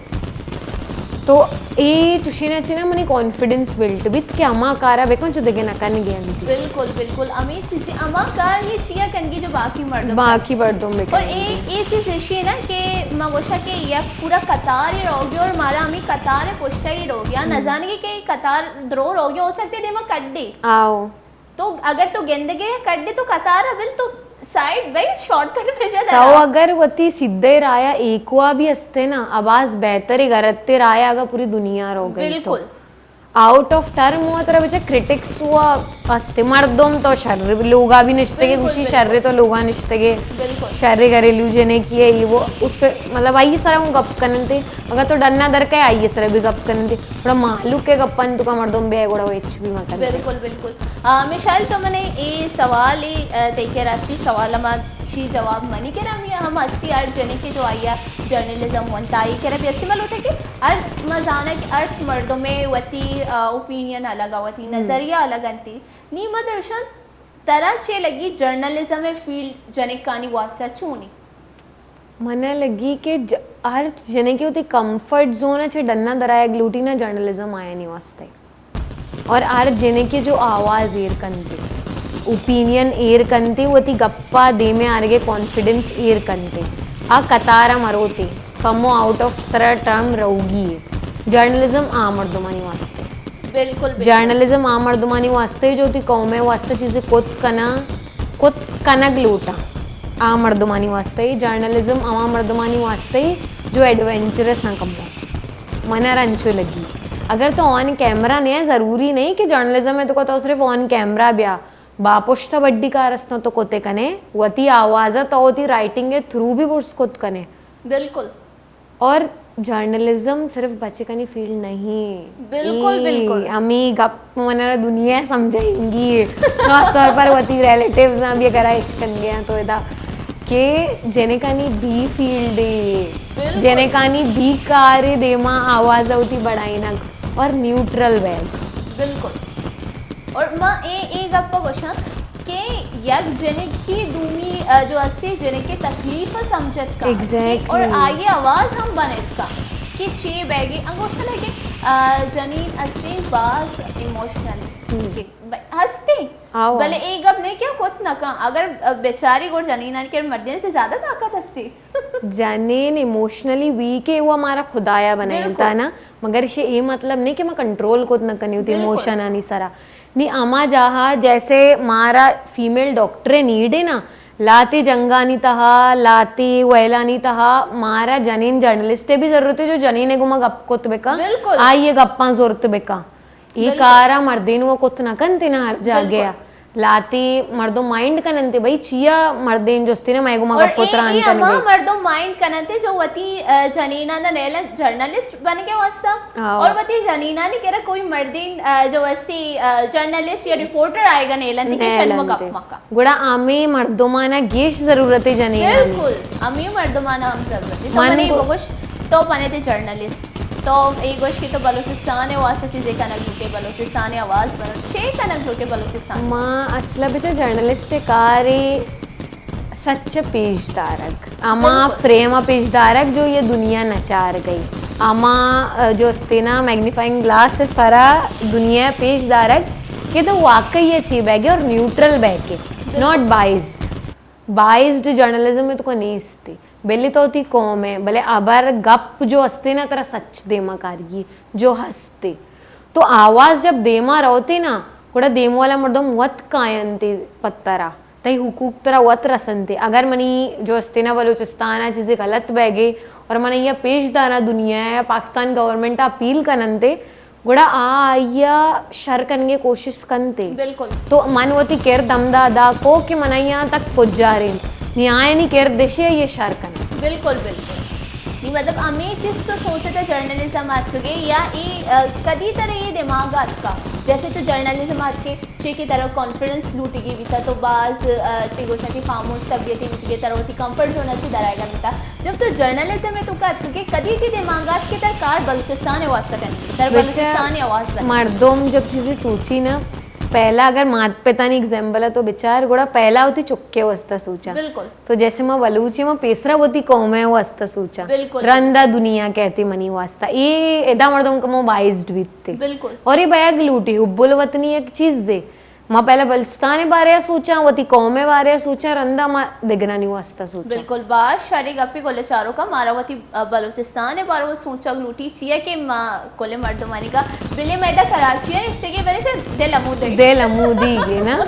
تو اے چوشیں نا چنا منی کانفیڈنس بلڈ بیت کہ ہما کارا بکن جو دگہ نہ کنگے انت۔ بالکل، بالکل۔ ہمیں چیزیں ہما کار یہ چیا کنگی جو باقی مردم باقی مردم بکن۔ اور اے، اے چیز ایشی ہے نا کہ ما گوشا کہ یک پورا قطار ہی روگی اور مارا ہمیں قطار پشتا ہی روگی۔ آ نزانگی کہ اے قطار درو روگی ہو سکتے دیما کڈی۔ آؤ۔ تو اگر تو گندگے یا کڈے تو قطار بل تو سائیڈ بھائی شارٹ کٹ پہ جا تو درا۔ اگر وتی سیدھے رایا ایکوا بھی استے نا، آواز بہتر ہے غرتے رایا اگر پوری دنیا رو گئی تو۔ بالکل۔ آؤٹ آف ٹرم ہوا ترا بچا کرٹکس ہوا استے مردم تو شر لوگا بھی نشتگے بالکل، گوشی بالکل۔ شر تو لوگا نشتگے۔ بالکل۔ شر گھریلو جنے کی ہے یہ وہ اس پہ مطلب آئی سارا ہوں گپ کنن تے۔ اگر تو ڈنا در کے آئی سارا بھی گپ کنن تے۔ تھوڑا مہلوک ء گپانی توکا مردم بیائے گڑا او ہچ بھی مہ کنت۔ بالکل، بالکل۔ آ، مشائل تو منے اے سوال ء، آ، تئی کرا ہستی سوال ہما شی جواب منی کرا ہم ہستی ہر جنے کہ جو آئی ء جرنلزم ونتا آئی کرا بھی ہستی ملوٹے کہ ہر ما زانا کہ ہر مردم ء وتی، آ، اوپینین الگ ء وتی نظریہ الگ انتی۔ نی ما درشان ترا چے لگی جرنلزم ء فیلڈ جنکانی واسطہ چونی؟ منا لگی کہ ج-، ہر جنے کہ وتی کمفرٹ زون ء چہ ڈنا درآیگ لوٹی نا جرنلزم آیانی واسطہ۔ اور ہر جنے کہ جو آواز ایر کنتے، اوپینین ایر کنتے، وتی گپا دیمے آرگے کانفیڈنس ایر کنتے، آ قطارا مروتے، کمو آؤٹ آف ترا ٹرم روگی ہے۔ جرنلزم آ مردمانی واسطہ۔ بالکل، بالکل۔ جرنلزم آ مردمانی واسطہ جو وتی قوم ء واسطہ چیزے کت کنا، کت کنگ لوٹاں۔ آ مردمانی واسطہ ای جرنلزم ہما مردمانی واسطہ ای جو ایڈونچرس ہیں کمو۔ منا رنچو لگی۔ اگر تو آن کیمرہ نہیں ہے، ضروری نہیں کہ جرنلزم ہے تو کو تو صرف آن کیمرہ بیا۔ با پشت بڈی کار استاں تو کتے کنے، وتی آواز تو وتی رائٹنگ ء تھرو بھی برز کت کنے۔ بالکل۔ اور جرنلزم صرف بچکانی فیلڈ نہیں۔ بالکل، اے، بالکل۔ ہمیں گپ منارا دنیا سمجھائیں گی، خاص طور پر وتی ریلیٹیوز ہاں بھی اگر عشق کن گیا تو ادا کہ جنکانی بھی فیلڈ ہے، بالکل۔ جنکانی بھی کار ہے، دیما آواز ہوتی بڑھائینک اور نیوٹرل بیگ۔ بالکل۔ اور ما اے، اے گپ گوشاں کہ یک جنکی دومی، آ، جو استی جنکی تکلیف سمجھت کا، ایگزیکٹلی۔ اور آئی آواز ہم بنت کا کہ چی بیگی انگوشتن ہے کہ، آ، جنین استی باز ایموشنل ہستی۔ بلے اے گپ نہیں کہ کت نہ کن، اگر، آ، بیچاری گور جنینانی کہ مردین سے زیادہ طاقت ہستی۔ جنین ایموشنلی ویک ہے، وہ ہمارا خدایا بنائینتا نا، مگر اسے اے مطلب نہیں کہ ما کنٹرول کت نہ کنی ہوتی ایموشن آنی سرا۔ نی ہما جاہا جیسے مارا فیمیل ڈاکٹر نیڈ ہے نا، لاتی جنگانی تہا، لاتی ویلانی تہا مارا جنین جرنلسٹ بھی ضرورت ہے جو جنین گما گپ کت بکا، آئی گپاں زورت بکا۔ اے کارا مردین وہ کت نہ کنتے نا ہر جاگہ۔ لاتی مردم مائنڈ کننتے بھئی چیا مردین جستی نا مئے گما گپ و تران کنگے۔ مردم مائنڈ کننتے جو وتی، آ، جنینانا نیلن جرنلسٹ بنگے واسطہ اور وتی جنینانی کرا کوئی مردین، آ، جو استی، آ، جرنلسٹ یا رپورٹر آئے گا نیلن تے کہ شن مگپ مکا۔ گڑا ہمے مردمانا گیش ضرورت ہے جنینانی۔ بالکل، ہمے مردمانا ہم ضرورت ہے۔ تو من منی بگوش، تو پنے تے جرنلسٹ، تو اے گوش کہ تو بلوچستان واسطہ چیزے کنگ لوٹے، بلوچستان آواز بنو، چے کنگ لوٹے بلوچستان؟ ما اصلا بچا جرنلسٹ کارے سچ پیش دارگ، ہما فریم پیش دارگ جو یہ دنیا نچار گئی، ہما، آ، جو استینا میگنیفائنگ گلاس سرا دنیا پیش دارگ کہ تو واقعی یہ چی بیگے اور نیوٹرل بیگے، ناٹ بائزڈ۔ بائزڈ جرنلزم میں تو کو نیستی، بلے تو تی قوم ہے، بلے ابر گپ جو ہستے نا ترا سچ دیما کارگی جو ہستے۔ تو آواز جب دیما روتے نا، گڑا دیم والا مردم وت کاینتے پترا، تئی حقوق ترا وت رسنتے۔ اگر منی جو ہستے نا بلوچستان چیزے غلط بیگے اور من یہ پیش دارا دنیا یا پاکستان گورنمنٹ اپیل کننتے، گڑا آ آئیا شر کنگے کوشش کنتے۔ بالکل۔ تو من وتی کرد ہمدا ادا کو کہ من آئیا تک پجاریں۔ نی آئینی کرد اشی آئیے شر کنگ۔ بالکل، بالکل۔ نی مطلب ہمے چیز تو سوچتے جرنلزم آتکگے یا ای، آ، کدی ترے یہ دماغ آتکا؟ جیسے تو جرنلزم آتکے، چے کہ ترا کانفیڈنس لوٹگی بیتا تو باز، آ، تی گوشاں کہ خاموش طبیعتے بیتگے، ترا وتی کمفرٹ زون چی درائے گا بیتا۔ جب تو جرنلزم میں تو کا اتکگے، کدی تی دماغ آت کہ تر کار بلوچستان واسطہ کنی، تر بلوچستان آواز بنی۔ مردم جب چیزیں سوچی نا، پہلا اگر مات پتانی ایگزامپل ہے تو بچار، گڑا پہلا وتی چکے واسطہ سوچا۔ بالکل۔ تو جیسے ما بلوچی ما پیسرا وتی قوم ہے واسطہ سوچا۔ بالکل۔ رندا دنیا کہتے منی واسطہ۔ اے ادا مردم کمو بائزڈ بیتے۔ بالکل۔ اور یہ بیگ لوٹی حب الوطنی ایک چیز ہے۔ ما پہلا بلوچستان بارے سوچاں، وتی قوم بارے سوچاں، رندا ما دگرانی واسطہ سوچاں۔ بالکل، باز شری گپی گل چاروکا، مارا وتی، آ، بلوچستان بارے سوچگ لوٹی، چیا کہ ما کل مردمانی کا بلے میدا کراچی نشتگی بلے چہ دل امودے۔ دل امودی گے نا۔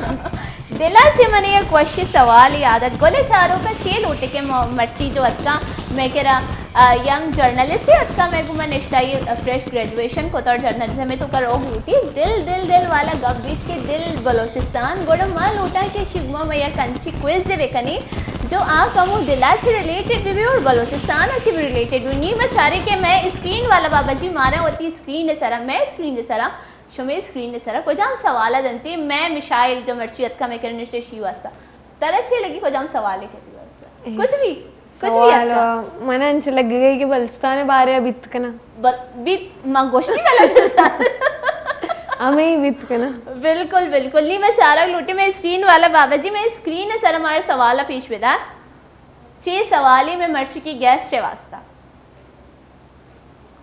دلا چہ منی یک وشی سوال یاد ات، گل چاروکا چی لوٹے کہ م-، مرچی جو اتکا میں کرا آ، ینگ جرنلسٹ ہی اتکا، میں گو من نشتائی، آ، فریش گریجویشن کتا اور جرنلزم تو کر اوگ لوٹی۔ دل، دل، دل والا گپ بیت کہ دل بلوچستان، گوڑا ما لوٹاں کہ شما میں یک انچی کوئز بکنی جو آ کمو دلا چی ریلیٹڈ بی بی اور بلوچستان چی بی ریلیٹڈ بی۔ نی بچارے کہ میں اسکرین والا بابا جی مارا وتی اسکرین سرا، میں اسکرین سرا، شمی اسکرین سرا کجام سوال دنتی، میں مشائل جو مرچی اتکا میں کرنشتے شی واسا۔ ترا چے لگی کجام سوالے کتی واسطہ؟ کچھ بھی، کچھ بھی سوال، اتکا۔ من انچ لگی گئی کہ بلوچستان بارے بیت کنا۔ ب-، بیت، ما گوشتی بلوچستان۔ ہمیں بیت کنا۔ بالکل، بالکل۔ نی میں چارگ لوٹی، میں اسکرین والا بابا جی، میں اسکرین سر ہمارا سوال پیش بدار۔ چے سوالی میں مرچی کی گیسٹ واسطہ۔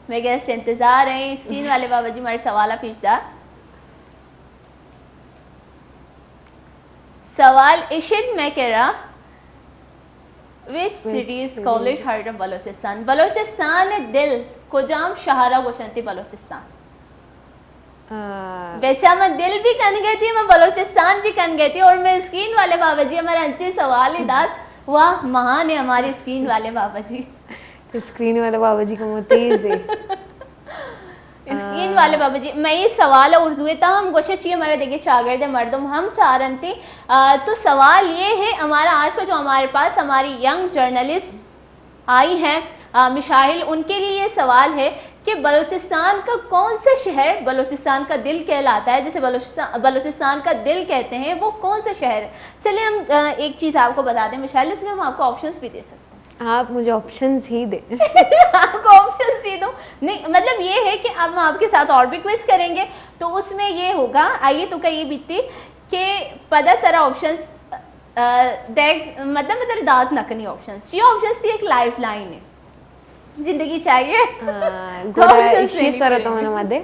میں گیسٹ انتظار ہیں، اسکرین والے بابا جی ہمارے سوال پیش دار۔ سوال اشد میں کرا، which city is called heart of Balochistan? بلوچستان دل کجام شہرا گوشنتی بلوچستان؟ آ۔ بیچا من دل بھی کن گئی تھی، میں بلوچستان بھی کن گئی تھی، اور میں اسکرین والے بابا جی ہمارا انچے سوال ہی دات، واہ مہان ہے ہمارے اسکرین والے بابا جی۔ اسکرین والے بابا جی کمو تیز ہے۔ اسکرین والے بابا جی، میں یہ سوال اردو ہے، تاہم گوشے چیئے ہمارے دیکھے چاگرد مردم ہم چارنتے۔ آ، تو سوال یہ ہے ہمارا آج کا جو ہمارے پاس ہماری ینگ جرنلسٹ آئی ہیں، آ، مشاہل، ان کے لیے یہ سوال ہے کہ بلوچستان کا کون سا شہر بلوچستان کا دل کہلاتا ہے، جسے بلوچستان، بلوچستان کا دل کہتے ہیں، وہ کون سا شہر ہے؟ چلے ہم، آ، ایک چیز آپ کو بتا دیں مشاہل، اس میں ہم آپ کو آپشنز بھی دے سکتے ہیں۔ آپ مجھے آپشنز ہی دیں۔ آپ کو آپشنز ہی دوں؟ نہیں، مطلب یہ ہے کہ اب ہم آپ کے ساتھ اور بھی کوئز کریں گے، تو اس میں یہ ہوگا، آئیے تو کا یہ بیتتی کہ پدا ترا آپشنز، آ، دیگ، مطلب، ترا دات نہ کنی آپشنز۔ چی آپشنز تئی؟ ایک لائف لائن ہے۔ زندگی چاہیے۔ ہاں، تو گڑا آپشنز ایشی دینے سر پڑیں تو گے۔ من مدے۔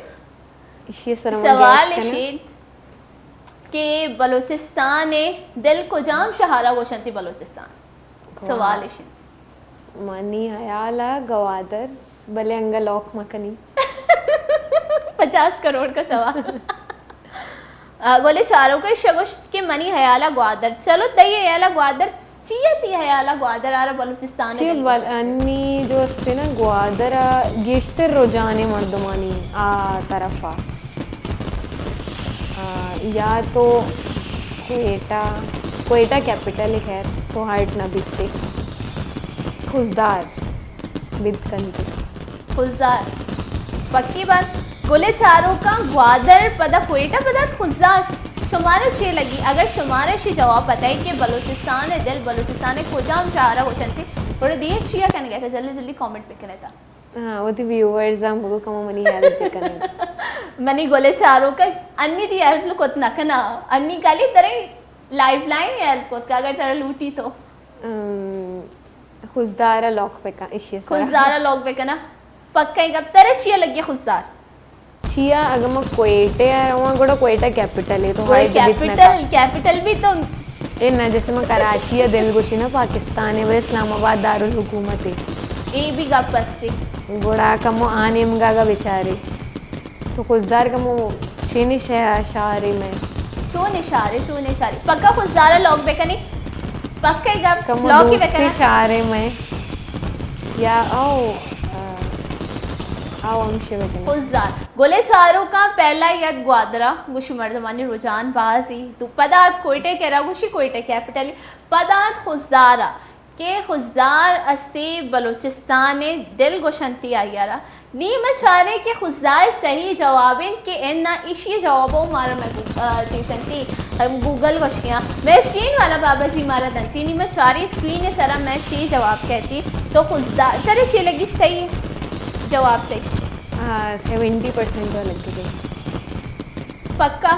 ایشی سر من سوال گیس کناں۔ ایش انت کہ بلوچستان ءِ دل کجام شہر ءَ گوشنتی بلوچستان؟ واہ۔ سوال ایش انت۔ منی ہیال ءَ گوادر، بلے انگا لوک مکنی۔ پچاس کروڑ کا سوال۔ آ، گلیں چاروک ءَ ایشی گوشت کہ منی ہیال ءَ گوادر۔ چلو، تئی ہیال ءَ گوادر چی ءَ؟ تئی ہیال ءَ گوادر آرا بلوچستان ءِ چی دل بل-، گوشنت؟ انی جو استے نا، گوادر ءَ گیشتر رجحان مردمانی آ طرف ءَ۔ آ، یا تو کوئٹہ، کوئٹہ کیپٹل ہے، خیر، تو ہرٹ نہ بیتے۔ خضدار بیت کنتے۔ خضدار۔ پکی بات۔ گلیں چاروکاں، گوادر، پدا کوئٹہ، پدا خضدار۔ شمارا چے لگی؟ اگر شمارا شی جواب پتہ ہے کہ بلوچستان ءِ دل، بلوچستان ءِ کجام شہر ءَ گوشنتی، گڑا دیر چیا کنگا تا؟ جلدی جلدی کامنٹ بکنے تا۔ ہاں، وتی ویورز ہم بگو کمو منی ہیلپ بکنے۔ منی گلیں چاروکاں، انی دی ہیلپ کت نہ کنا۔ انی کالی ترے لائف لائن ہیلپ کت کا، اگر ترا لوٹی تو۔ ام، خضدار ءَ لوک بکن، ایشی سرا۔ خضدار ءَ لوک بکنا۔ پکا ای گپ۔ ترا چیا لگی خضدار؟ چیا اگہ ما کوئٹہ ءَ رواں، گڑا کوئٹہ کیپٹل ہے، تو گڑا ہائیڈ بیت نہ کیپٹل، کا۔ کیپٹل بھی تو۔ اے نہ، جیسے ما کراچی ءَ دل گوشی نا پاکستان ہے، وہ اسلام آباد دارالحکومت ہے۔ اے بھی گپ استے۔ گڑا کمو آ نیمگا گا بیچارے۔ تو خضدار کمو چونیں شہ-، شہرے مئے؟ چونیں شہرے، چونیں شہرے۔ پکا خضدار ءَ لوک بکنی؟ پکا ای گپ؟ کمو لوک ہی دوستیں بکنا۔ شہرے مئے۔ یا او، آ، او ہم شہ بکنی۔ خضدار۔ گلیں چاروکاں، پہلا یک گوادر ءَ گوشی مردمانی رجحان بازی۔ تو پدا کوئٹہ کرا گوشی کوئٹہ کیپٹل۔ پدا خضدار ءَ۔ کہ خضدار استی بلوچستان ءِ دل گوشنتی آئی ءَ را۔ نی ما چارے کہ خضدار صحیح جواب انت کہ اناں، ایشی جواب ءَ مارا مئے گو-، آ، چی گوشنتی، ام، گوگل گوشگیاں۔ مئے اسکرین والا بابا جی مارا دنتی، نی ما چارے اسکرین ءِ سرا مئے چی جواب کہتی۔ تو خضدار، ترے چی لگی صحیح جواب تئی؟ آ، سیونٹی پرسنٹ تو لگی گئی۔ پکا؟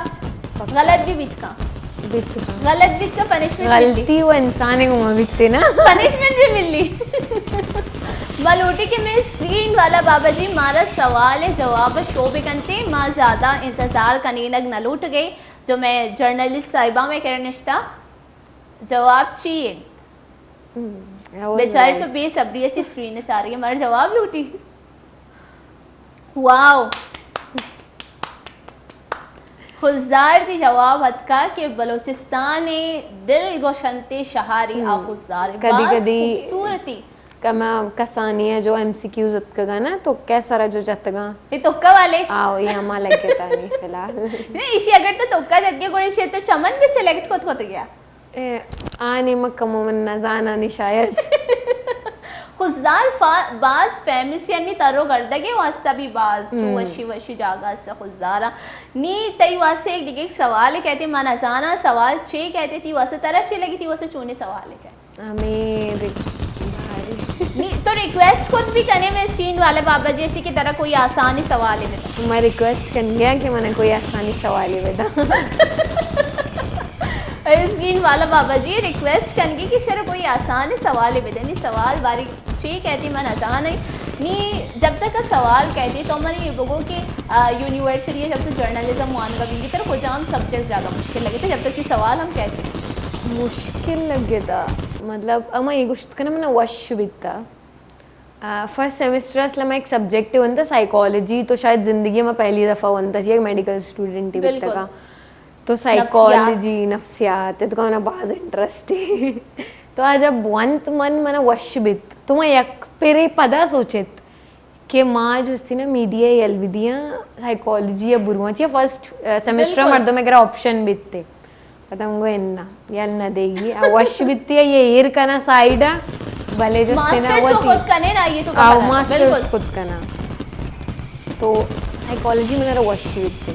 پکا۔ غلط بھی بیت کن؟ بیت کن۔ غلط بیت کن، پنشمنٹ ملی۔ غلطی و انسان گما بیتے نا۔ پنشمنٹ بھی ملی۔ ما لوٹی کہ مئے اسکرین والا بابا جی مارا سوال جواب شو بکنتے، ما زیادہ انتظار کنینگ نہ لوٹ گئے۔ جو مئے جرنلسٹ صاحبہ مئے کرا نشتا، جواب چی ہے؟ ہم، بیچاری تو بے صبری چی اسکرین چارگی، مارا جواب لوٹی۔ واو! خضدار دی جواب اتکا کہ بلوچستان ءِ دل گوشنتے شہری آ ہم۔ خضدار۔ کدی باز کدی خوبصورتی۔ کما کسانی ہے جو ایم سی کیوز اتکگا نا، تو کیسرا جو جتگا؟ یہ تکا والے؟ آو، یہ ہما لگتا نہیں فی الحال۔ نہیں، ایشی اگر تو تکا جتگے گوڑے شے تو چمن بھی سلیکٹ کت کت گیا۔ اے، آ نیمگ کمو من نہ زانانی شاید۔ خضدار فا-، باز فیمس یعنی تر و گردگے واسطہ بھی باز چو ہم۔ وشی وشی جاگہ است خضدارا۔ نی تئی واسطہ ایک دیگہ ایک سوال کہتے، من نہ زانا سوال چے کہتے، تئی واسطہ ترا چے لگی، تئی واسطہ چونے سوال کہتے؟ ہمیں دیکھ، بھاری۔ نی، تو ریکویسٹ خود بھی کنے میں اسکرین والے بابا جی اچھی کہ ترا کوئی آسانی سوال ہے۔ میں ریکویسٹ کن گیا کہ منا کوئی آسانی سوال ہے بتا۔ اسکرین والا بابا جی ریکویسٹ کن گی کہ شر کوئی آسان سوال بدے، نی سوال باری چی کہتی من ازان ہے۔ نی جب تک سوال کہتی تو من یہ بگو کہ، آ، یونیورسٹی جب تو جرنلزم وانگا بھی تر کجام سبجیکٹ زیادہ مشکل لگے تھے، جب تک کہ سوال ہم کہتے؟ مشکل لگے تھا، مطلب، اما یہ گوشت کنا من وش بیتا۔ آ، فرسٹ سیمسٹر اصلا ما ایک سبجیکٹ ونتا سائیکالوجی، تو شاید زندگی ما پہلی دفعہ ونتا، چی ایک میڈیکل اسٹوڈنٹ ہی بالکل۔ بیتا کا۔ تو سائیکالوجی، نفسیات، تو کنا باز انٹرسٹ ہے۔ تو آ جب ونت من، منا وش بیت۔ تو ما یک پھرے پدا سوچت کہ ما جو استی نا میڈیا یل بدیاں، سائیکالوجی یا برواں چی فرسٹ، آ، سیمسٹر بالکل۔ مردم اگر آپشن بیتے۔ پدا من گو انا، یل نہ دیگی۔ آ وش بیتی، آ یہ ایر کنا سائیڈا، بلے جو استے نا ماسٹرز وتی۔ خود کنے نا، یہ تو آ، کنا۔ ماسٹرز بالکل۔ خود کنا۔ تو سائیکالوجی من را وش بیتی۔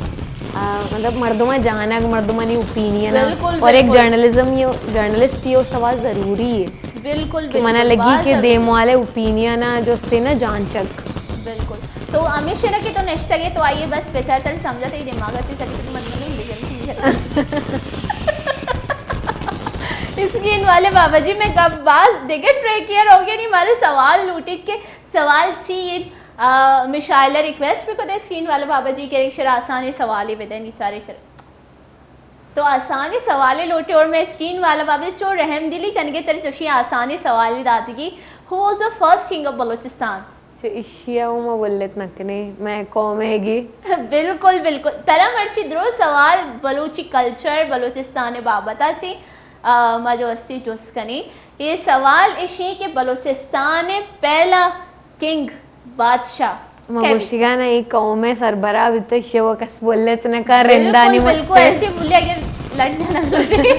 آ، مطلب مردماں جانگ، مردمانی اوپینین، بالکل، اور ایک بالکل۔ جرنلزم، یہ جرنلسٹ یہ اس باز ضروری ہے۔ بالکل، کہ منا بالکل، لگی باز کہ ضروری۔ دیم والے اوپینین جو استے نا جانچک۔ بالکل۔ تو ہمیشہ نا کہ تو نشتگے تو آئیے بس بچار تن سمجھا تئی دماغ تے سبھی مطلب اسکرین والے بابا جی، میں گپ باز دگہ ٹریکیئر ہو گیا، نہیں، ہمارے سوال لوٹیت کہ سوال چی انت؟ آ، مشاعلہ ریکویسٹ بھی کتے اسکرین والے بابا جی کہ شر آسان سوالے بدے، نی چارے شر۔ تو آسان سوالے لوٹے اور میں اسکرین والا بابا جی چو رحم دلی کنگے تر چوشی آسان سوالے داتگی۔ Who was the first king of Balochistan؟ چہ ایشی ءَ ما بلت نہ کنیں، مئے قوم ءِ گی۔ بالکل، بالکل۔ ترا مرچی درو سوال بلوچی کلچر، بلوچستان ءِ بابت ءَ چی، آ، ما جو استی جست کنیں۔ اے سوال اشی کہ بلوچستان ءِ پہلا کنگ، بادشاہ، ما کئے بیت؟ گوشگا نا، اے قوم ءِ سربراہ بیتہ، ایشی ءَ کس بلت نہ کن، رندانی بالکل، بالکل، مستر۔ ایشی بلے اگر لٹ جنگ لوٹے۔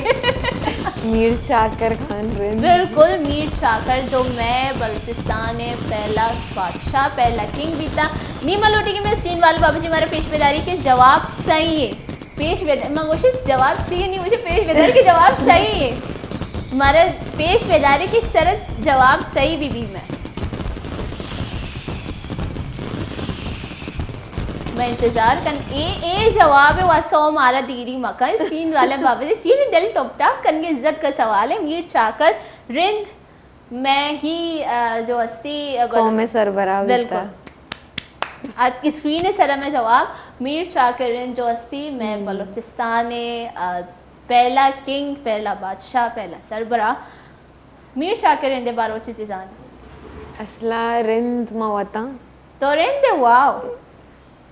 میر چاکر خان رند۔ بالکل، میر چاکر جو مئے بلوچستان ءِ پہلا بادشاہ، پہلا کنگ بیتا۔ نی ما لوٹی کہ مئے اسکرین والے بابا جی مارا پیش بداری کہ جواب صحیح ہے۔ پیش بداری، ما گوشت جواب چی ہے، نی مجھے پیش بداری کہ جواب صحیح ہے۔ مارا پیش بداری کہ سر جواب صحیح بھی بھی میں۔ میں انتظار کن، اے، اے جواب واسو مارا دیری مکن، اسکرین والے بابا جی چی دل ٹپ ٹاپ کنگے، عزت کا سوال ہے، میر چاکر رند میں ہی، آ، جو استی، آ، قوم بلوچ-، سربراہ بیتا۔ بالکل۔ آ، اسکرین سر میں جواب، میر چاکر رند جو استی، میں ہم۔ بلوچستان، آ، پہلا کنگ، پہلا بادشاہ، پہلا سربراہ۔ میر چاکر رند بارو چیزی زانی؟ اصلا رند ما وتاں۔ تو رند ئے؟ واو۔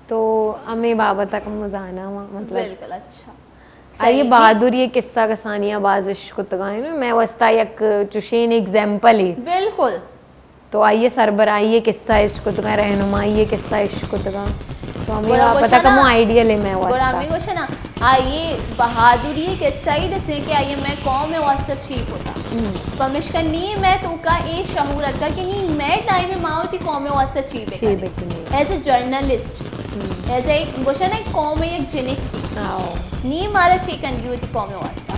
تو ہمے بابت ءَ کمو زاناں ما، مطلب۔ بالکل، اچھا۔ آئی ءِ صحیح۔ بہادری ءِ قصہ کسانی ءَ باز اشکتگاں، مئے واسطہ یک چوشیں ایگزامپل ہے۔ بالکل۔ تو آئی ءِ سربراہی ءِ قصہ اشکتگاں، رہنمائی ءِ قصہ اشکتگاں۔ تو ہمے گڑا بابت ءَ گوشاں نا، کمو آئیڈیا لے مئے گڑا واسطہ۔ ہمے گوشاں نا، آئی ءِ بہادری ءِ قصہ ہی دسیں کہ آئی ءَ مئے قوم ءِ واسطہ چی کتا۔ ہم۔ پمشکا نی مئے توکا اے شعور اتکا کہ نی مئے ٹائم ءَ ما وتی قوم ءِ واسطہ چی چی بکنیں۔ بکنیں۔ ایز اے جرنلسٹ، ہم۔ ایز اے گوشن ایک قوم ءِ یک جنک کی۔ آؤ۔ نی مارا چی کنگی وتی قوم ءِ واسطہ۔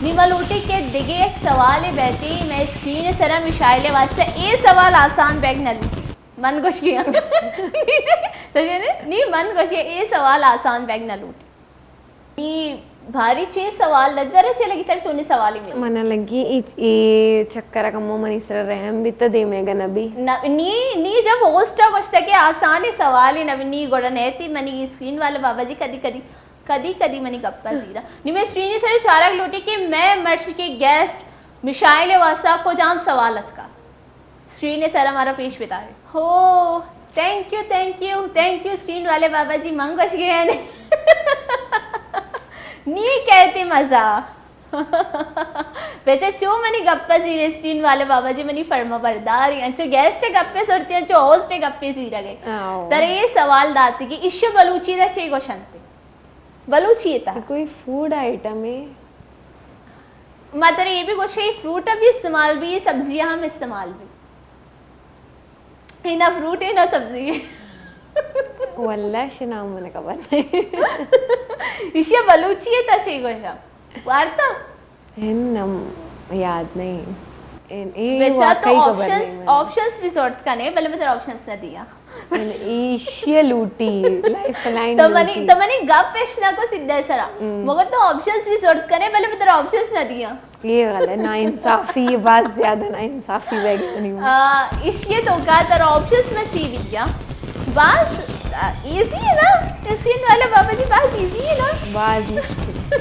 نی ما لوٹی کہ دگہ یک سوالے بیتی، مئے اسکرین ءِ سرا مشاعلے واسطہ اے سوال آسان بیگ نہ لوٹی۔ من گوشگی آں۔ تو جنے؟ نی من گوشی اے سوال آسان بیگ نہ لوٹی۔ نی بھاری چے سوال لگ، ترا چے لگی ترا چونیں سوالے ملی؟ منا لگی اے، اے چکر ءَ کمو منی سرا رحم بیتا، دیمے گا نہ بی۔ نہ، نی، نی جب ہوسٹ ءَ گوشتا کہ آسان سوالے نہ بی، نی گڑا نہ تی منی اسکرین والا بابا جی کدی کدی، کدی کدی منی گپا زیرا۔ نی مئے اسکرین ءِ سرا چارگ لوٹی کہ مئے مرچی کے گیسٹ مشاعلے واسطہ کجام سوال اتکا۔ اسکرین ءِ سرا مارا پیش بدارے۔ ہو، thank you, thank you, thank you screen والے بابا جی، من گوش گئے ہیں۔ نی کہتے مزہ۔ بیتے چو منی گپا زیرے اسکرین والے بابا جی، منی فرما برداری، انچو گیسٹ گپے زرتی، انچو ہوسٹ گپے زیرا گئے۔ آؤ۔ ترے یہ سوال داتے کہ ایشی بلوچی دا چے گوشنتے؟ بلوچی تا۔ یہ کوئی فوڈ آئٹم ہے؟ ما ترے یہ بھی گوشے، فروٹ بھی استعمال بھی، سبزیاں ہم استعمال بھی۔ اے نہ فروٹ ہے، نہ سبزی ہے۔ واللہ شی نام منے خبر نہیں۔ ایشی بلوچی تا چے گوشا؟ وارتا؟ ہن نم یاد نہیں۔ ان، اے بچا تو واقعی خبر نہیں آپشنز، منے۔ آپشنز بھی سارٹ کنے، بلے میں ترا آپشنز نہ دیا۔ ان ایشی لوٹی، لائف لائن تو منی، لوٹی۔ تو منی گپ اش نہ کو سیدھے سرا۔ ہم۔ مگر تو آپشنز بھی سارٹ کنے، بلے میں ترا آپشنز نہ دیا۔ یہ غلط ہے، ناانصافی، یہ بات زیادہ ناانصافی بہ گئی منی۔ آ، ایشی تو کا ترا آپشنز میں چی بھی دیا۔ باز، آ، ایزی ہے نا؟ اسکرین والا بابا جی باز ایزی ہے نا؟ باز مشکل۔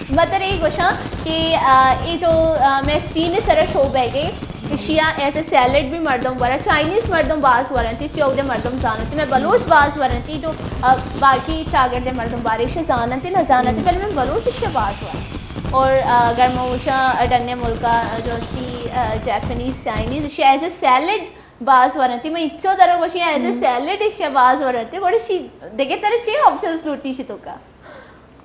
مطلب یہ گوشاں کہ، آ، یہ جو، آ، میں اسکرین سر شو بہ گئے، ایشیا ایز اے سیلڈ بھی مردم ورا، چائنیز مردم باز ورنتی، چی اودے مردم زانتی، میں بلوچ باز ورنتی، جو، آ، باقی چاگردے مردم بارے ایشی زانتی، نہ زانتی، ہم۔ بلے میں بلوچ ایشی باز ورنتی۔ اور، آ، اگر میں اوشا ڈنے ملکا جو سی، آ، جاپنیز، چائنیز، ایشی ایز اے سیلڈ باز ورنتی، میں اچو درو گوشی ایز اے ہم۔ سیلڈ ایشی باز ورنتی، گوڑا شی دگہ ترے چے آپشنز لوٹی شی تو کا؟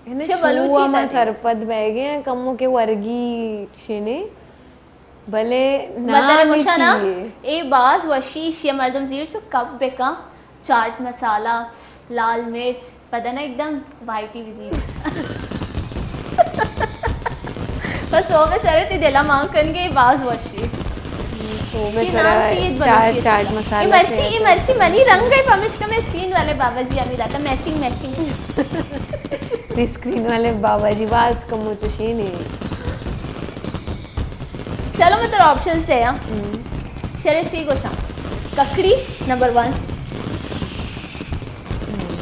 یعنی چہ بلوچی چو ہما تدی۔ سرپد بہ گئے ہیں، کمو کے ورگی چنے، بلے مدر نام گوشانا، چیئے؟ اے باز وشی، شی مردم زیر چو کپ بکا، چاٹ مسالہ، لال مرچ، پدنا ایک دم وائٹی بھی زیر۔ بس او میں سر تی دلا مان کن گے باز وشی۔ تو میں شی نام سرا چی ہے چاٹ، بلوچی چاٹ تے؟ مسالہ اے مرچی، سے اے مرچی منی رنگ ہے، پمشکا میں سین والے بابا جی ہمیں داتا میچنگ، میچنگ۔ تئی اسکرین والے بابا جی باز کمو چشیں نے۔ چلو میں ترا آپشنز دیاں۔ ہم۔ شر چی گوشاں؟ ککڑی نمبر ون۔ ہم۔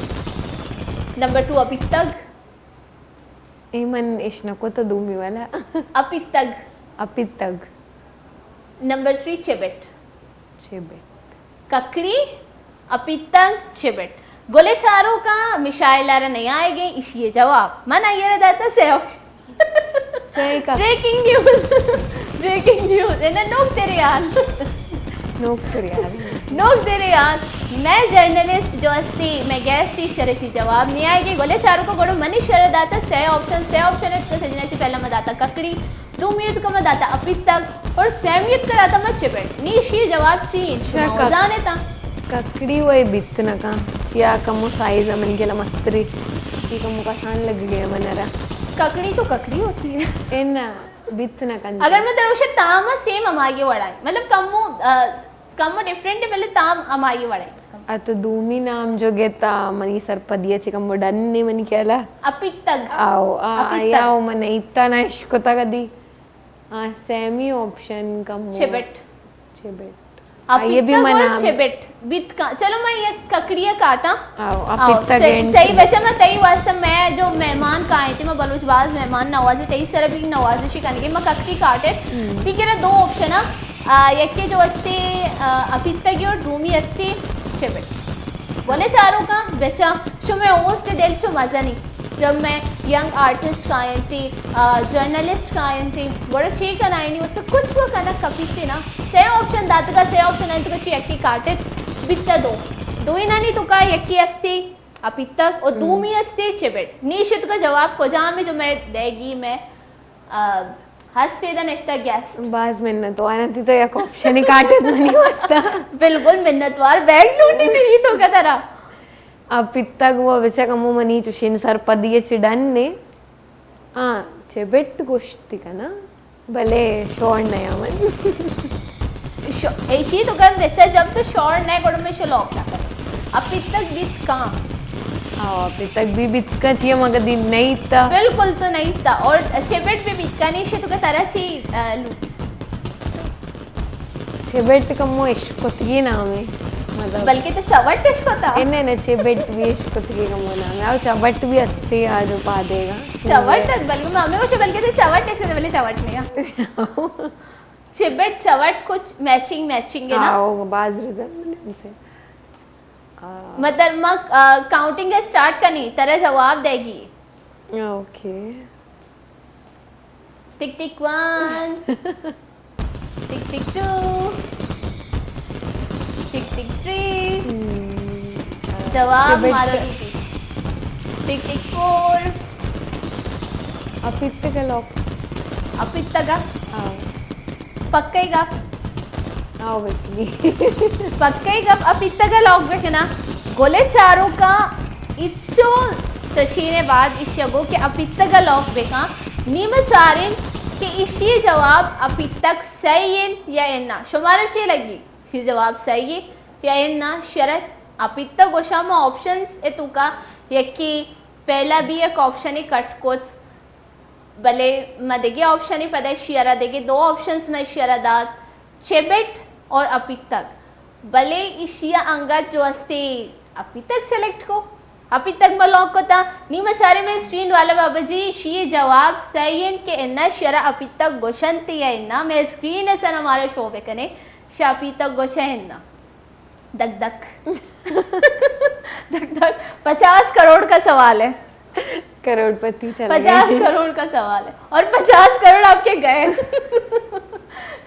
نمبر ٹو اپیتگ۔ اے من اش نہ کت دومی والا۔ اپیتگ۔ اپیتگ۔ نمبر تھری چبٹ۔ چبٹ۔ ککڑی، اپیتگ، چبٹ۔ گلے چاروکاں مشائل ء را نیائیگیں ایشی ء جواب۔ من آئی ء را داتا سے آپشن۔ چے کا؟ بریکنگ نیوز، بریکنگ نیوز، انہ نوک تیرے حال۔ نوک تیرے حال۔ نوک تیرے حال۔ میں جرنلسٹ جو استی، میں گیسٹ ہی شرچی جواب نیائیگیں۔ گلے چاروکاں گڑا منی شر داتا سے آپشن، سے آپشن ات کہ سجنا سے پہلا میں داتا ککڑی، دومی اتکا ما داتا اپیتگ اور سیمی اتکا داتا ما چبٹ۔ نی ایشی جواب چی انت؟ شما چا کک-، زانتا؟ ککڑی وے بیت نہ کن۔ یا کمو سائز ء منی گلا مستری۔ ای کمو کسان لگ گئے من را۔ ککڑی تو ککڑی ہوتی ہے۔ اے نہ، بیت نہ کن۔ اگر میں تروشے تام سیم ہمائی وڑا ہے۔ مطلب کمو، آ، کمو ڈیفرنٹ ہے، بلے تام ہمائی وڑا ہے۔ ات دومی نام جو گتا منی سرپدی ء چہ کمو ڈن نے منی خیالا۔ اپیتگ۔ آؤ، آ، اپیتگ۔ آیا او من ایتا نہ اشکتگ دی۔ آ، سیمی آپشن کمو۔ چبٹ۔ چبٹ۔ آ، آئیے بھی اپیتگ اور منا۔ چبٹ۔ بیت کا-، چلو میں یک ککڑی ء کاٹاں۔ آؤ، آؤ، اپیتگ صحیح، اینڈ صحیح چبٹ۔ بچہ میں تئی واسطہ میں جو مہمان کائیں تھے، میں بلوچ باز مہمان نوازی، تئی سر بھی نوازشی کنگے، میں ککڑی کاٹے۔ ہم۔ ٹھیک ہے نا، دو آپشن ہے۔ آ، یکے جو استے، آ، اپیتگی اور دومی استے چبٹ۔ بولے چاروکاں بچا، شمے ہوسٹ دل چو مزنی۔ جب میں ینگ آرٹسٹ کائنتی، آ، جرنلسٹ کائنتی، گڑا چی کنائینی؟ واسطہ کچھ وہ کنک کپیتے نا۔ سے آپشن داتگا، سے آپشن انت کہ چی یکی کاٹت، بیتا دو۔ دوئی نانی تو کا یکی استے اپیتگ اور ہم۔ دومی استے چبٹ۔ نیشت کا جواب کجام ہے جو میں دے گی میں آ، ہستے دا نشتہ گیسٹ۔ باز منت وار انت، تو یک آپشن ہی کاٹت منی واسطہ۔ بالکل منت وار، بیگ لوٹی نہیں تو کا ترا۔ آ، اپیتگ وہ بچہ کمو منی چوشین سرپدی چی ڈن نے۔ ہاں، چبٹ گوشتی کنا، بلے شور نیا من۔ شو-، ایشی تو کن بچہ جب تو شور نہ گڑ میں شلوک نہ کر۔ اپیتگ بیت کاں۔ آ، اپیتگ بھی بیت کاں چیئے مگہ دی نہیں تا۔ بالکل تو نہیں تا۔ اور چبٹ بھی بیت کاں، نہیں شی تو کہ ترا چی، آ، لو۔ چبٹ کمو اشکتگی نام ہے۔ مطلب بلکہ تو چوٹ اشکتا۔ اے نہیں، نہیں، چبٹ بھی اشکتگی کمو نام ہے۔ آؤ چبٹ بھی استے آ جو پا دے گا۔ چوٹ، بلکہ میں ہمیں گوشے بلکہ تو چوٹ اشکتا، بلے چوٹ نہیں ہے۔ چبٹ چوٹ کچھ میچنگ میچنگ ہے نا؟ آؤ، باز ریزمبلنس ہے۔ آ۔ مطلب، ما، آ، کاؤنٹنگ اسٹارٹ کنی، ترا جواب دے گی۔ اوکے۔ ٹک ٹک ون، ٹک ٹک ٹو، ٹک ٹک تھری۔ ہم، آ، جواب چبٹ۔ مارا لوٹی۔ ٹک ٹک فور۔ اپیتگا لاک۔ اپیتگا؟ ہاں۔ پکئی گپ؟ آؤ بکی۔ پکئی گپ، اپیتگا لاک بکنا۔ گلے چاروکاں اچو چشینے بعد اشیا گو کہ اپیتگا لاک بکاں۔ نی ما چاریں کہ اشی جواب اپیتگ صحیح انت یا انا۔ شمارا چے لگی؟ اشی جواب صحیح انت یا انا؟ شرط اپیتگ گوشاں ما آپشنز اتوکا یکی پہلا بھی ایک آپشن کٹ کت۔ بلے ما دگہ آپشنے پدا ایشی ء را دگہ دو آپشنز ما ایشی ء را دات، چبٹ اور اپیتگ۔ بلے ایشی ء انگت جو استے اپیتگ سلیکٹ کو، اپیتگ ما لاک کتا۔ نی ما چارے میں اسکرین والا بابا جی ایشی ء جواب صحیح انت کہ انا شرا اپیتگ گوشنت یا انا۔ میں اسکرین ء سر ہمارا شو بکنے، شا اپیتگ گوشے انا۔ دک دک۔ دک دک۔ پچاس کروڑ کا سوال ہے۔ کروڑ پتی چل گئے۔ پچاس کروڑ کا سوال ہے اور پچاس کروڑ آپ کے گئے۔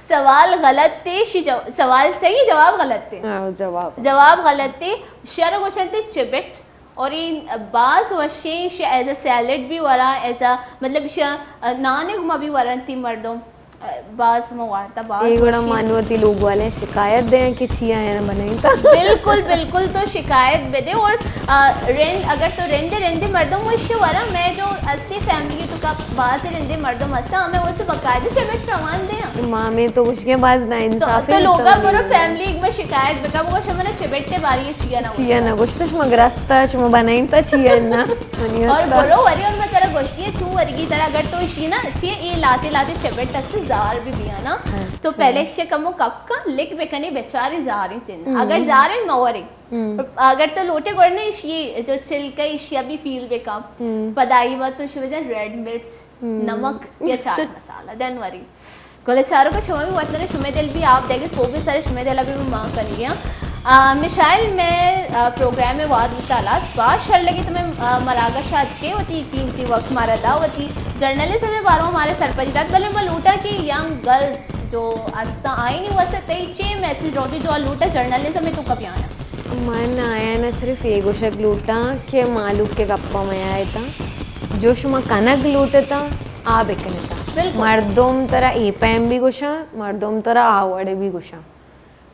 سوال غلط تھے، شی جو-، سوال صحیح، جواب غلط تھے۔ ہاں، جواب۔ جواب غلط تھے۔ شر گوشن تھے چبٹ اور یہ باز وشیں، شی ایز اے سیلڈ بھی ورا، ایز اے، مطلب، شی نانے گما بھی ورن تھی مردم۔ باز ما وارتا، باز اے گڑا وشی۔ من وتی لوگ والے شکایت دیاں کہ چیا آیاں بنائینتا۔ بالکل، بالکل، تو شکایت بدے اور، آ، رند، اگر تو رندے، رندے مردم وش ورا، میں جو استی فیملی تو کا باز رندے مردم استا، ہمیں وہ سے باقاعدہ چمٹ روان دیاں۔ ماں میں تو وش کے باز نا تو، انصافی تو لوگا برو فیملی ایک بار شکایت بکا، وہ شمنا چبٹے باری چیا نہ چیا نہ گوشت، شما گرستا، شما بنائینتا چیا نہ۔ منی اور واسطہ۔ برو وری اور میں ترا گوشتی ہے، چون ورگی ترا اگر تو اشی نا، چی اے لاتے لاتے چبٹ است زار بھی بیا نا۔ تو اچھا۔ پہلے اشی کمو کپ کا، لک بکنے بیچاری زاری تن۔ ہم۔ اگر زارے مورے۔ ہم۔ اگر تو لوٹے گڑنے اشی جو چلکے اشی بھی فیل بکا۔ ہم۔ پدائی بات تو اشی وجہ ریڈ مرچ۔ ہم۔ نمک یا چاٹ مسالہ، دین وری۔ گل چاروکا شما بھی وطن شمے دل بھی آپ دیگے سوبے سر شمے دل بھی ماں کنگیاں۔ آ، مشائل میں، آ، پروگرام میں واد بوتا لاس باز شر لگے تو میں، آ، مراگش آت کے وتی قیمتی وقت مارا دا وتی جرنلزم میں بارو ہمارے سرپدی دات، بلے میں لوٹا کہ ینگ گرلز جو استا آئی نہیں واسطے تئی چے میسج روتی جو لوٹا جرنلزم میں تو کبھی آنا۔ من آیانا صرف اے گوشگ لوٹاں کہ مہلوک کے گپا میایتاں، جو شما کنگ لوٹتاں، آ بکنتاں۔ بالکل۔ مردم ترا اے پیم بھی گوشاں، مردم ترا آ وڑے بھی گوشاں۔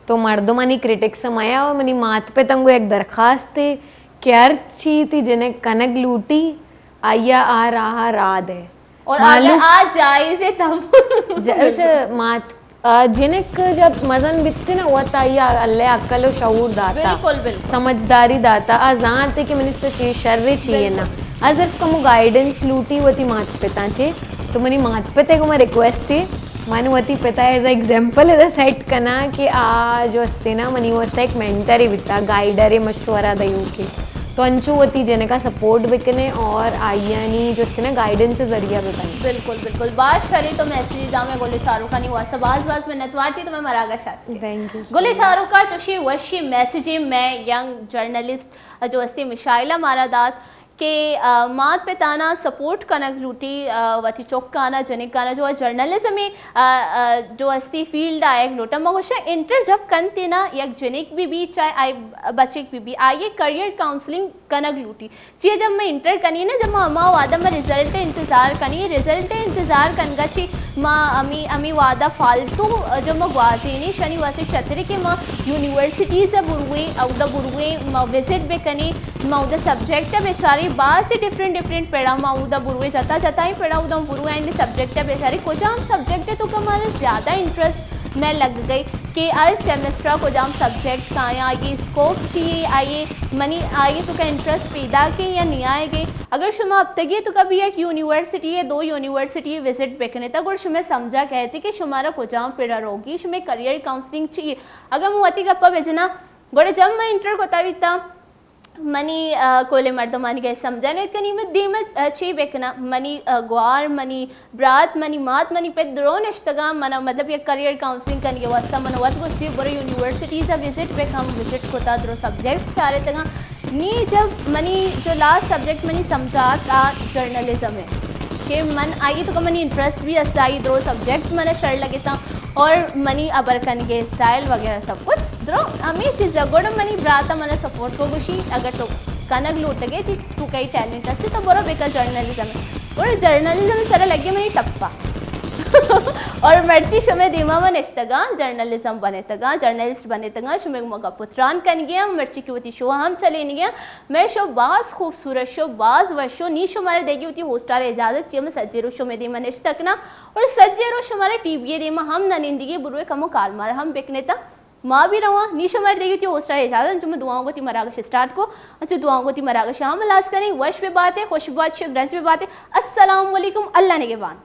تو مردمانی کرٹکس میا و منی مات پتاں گوں یک درخواست ہے کہ ہر چی تی جنک کنگ لوٹی، آیا آ راہ راہ دے۔ اور اگر مہلوک آ جائز ہے تب۔ ج-، اچھا، مات، آ، جنک جب مزن بیتی نا، وت آئی ء اللہ عقل و شعور داتا۔ بالکل، بالکل۔ سمجھداری داتا۔ آ زانت کہ منی است چی شر چی ہے نا۔ بالکل۔ آ صرف کمو گائیڈنس لوٹی وتی مات پتاں چے۔ تو منی مات پتے کو میں ریکویسٹ ہے، من وتی پتا ایز اے ایگزامپل ادا سیٹ کنا کہ آ جو استے نا منی واسطہ ایک مینٹر ہی بیتا، گائیڈر ہے، مشورہ دیو کے۔ تو انچو وتی جنکا سپورٹ بکنے اور آئیانی جو استے نا گائیڈنس ذریعہ بکنے۔ بالکل، بالکل۔ باز شریں تو میسج داں میں گل چاروکانی واسطہ باز باز منت وار تھی تو میں مراگش آتی۔ تھینک یو سو مچ۔ گل چاروکا چوشی وشی میسج میں ینگ جرنلسٹ جو استے مشائلہ مارا دات کہ، آ، مات پتانا سپورٹ کنگ لوٹی، آ، وتی چکانا، جنکانا جو جرنلزم، آ، آ، جو استی فیلڈ آیگ لوٹا۔ ما گوشاں انٹر جب کنتے نا یک جنک بی بی چاہے آئی بچک بی بی، آئی کریئر کاؤنسلنگ کنگ لوٹی۔ چیا جب ما انٹر کنی نا، جب ما ہما وعدہ ما رزلٹ انتظار کنی، رزلٹ انتظار کنگا چی ما ہمی، ہمی وعدہ فالتو جو ما گوازینی شنی واسطے شترے کہ ما یونیورسٹیز بروے، اودا بروے ما وزٹ بکنی، ما اودا سبجیکٹ بچاری، باز ڈفرنٹ ڈفرنٹ پڑا ما اودا بروے، جتا جتا ہی پڑا اودا بروے، آئندے سبجیکٹ بچاری، کجام سبجیکٹ تو کہ مارا زیادہ انٹرسٹ میں لگ گئی کہ ہر سیمسٹر کجام سبجیکٹ کایا، آئی اسکوپ چی ہے، آئی منی آئی تو کا انٹرسٹ پیدا کے یا نہیں آئے گے۔ اگر شما ہفتگی تو کبھی یک یونیورسٹی ہے، دو یونیورسٹی وزٹ بکنے تا، گڑ شما سمجھا کہتے کہ شمارا کجام پڑا روگی، شما کریئر کاؤنسلنگ چی ہے۔ اگر من وتی گپا بجنا، گڑا جب من انٹر کوتا بیتا، منی، آ، کولیں مردمانی گئے سمجھانے کنی، من دیمہ، آ، چی بکناں؟ منی، آ، گوار، منی برات، منی مات، منی پت درو نشتگاں، من مطلب یک کریئر کاؤنسلنگ کنگے واسطہ من وت گوشتی برو یونیورسٹیز ء وزٹ بکن، وزٹ کتا درو سبجیکٹس چارتگاں۔ نی جب منی جو لاسٹ سبجیکٹ منی سمجھات آ جرنلزم ہے کہ من آئی تو منی انٹرسٹ بھی است، آئی درو سبجیکٹ من شر لگتا۔ اور منی ابر کنگے اسٹائل وغیرہ سب کچھ درو ہمیں چیز گڑ منی براتا منا سپورٹ کو گوشی، اگر تو کنگ لوٹگے تھی تو کئی ٹیلنٹ اسے تو برو بیتا جرنلزم۔ گڑ جرنلزم سر لگے منی ٹپا۔ اور مرچی شمے دیما من نشتگاں، جرنلزم بنتگاں، جرنلسٹ بنتگاں، شمے مگا پتران کنگیاں، مرچی کی وتی شو ہم چلینگیاں۔ میں شو باز خوبصورت شو، باز وش شو، نی شمارا دیگی وتی ہوسٹار اجازت چیئے، میں سجے رو شمے دیما نشتکنا۔ اور سجے رو شمارا ٹی وی دیما ہم نہ نندگی، بروے کمو کار مار ہم بکنیتا۔ ما بھی رواں، نی شمار دیگی تھی ہوسٹار اجازت، انچو میں دعاؤں کو تی مراگش اسٹارٹ کو، انچو دعاؤں کو تی مراگش ہم لاس کریں، وش بے باتے، خوش بات، شکرانچ بے باتے۔ السلام علیکم، اللہ نگہبان۔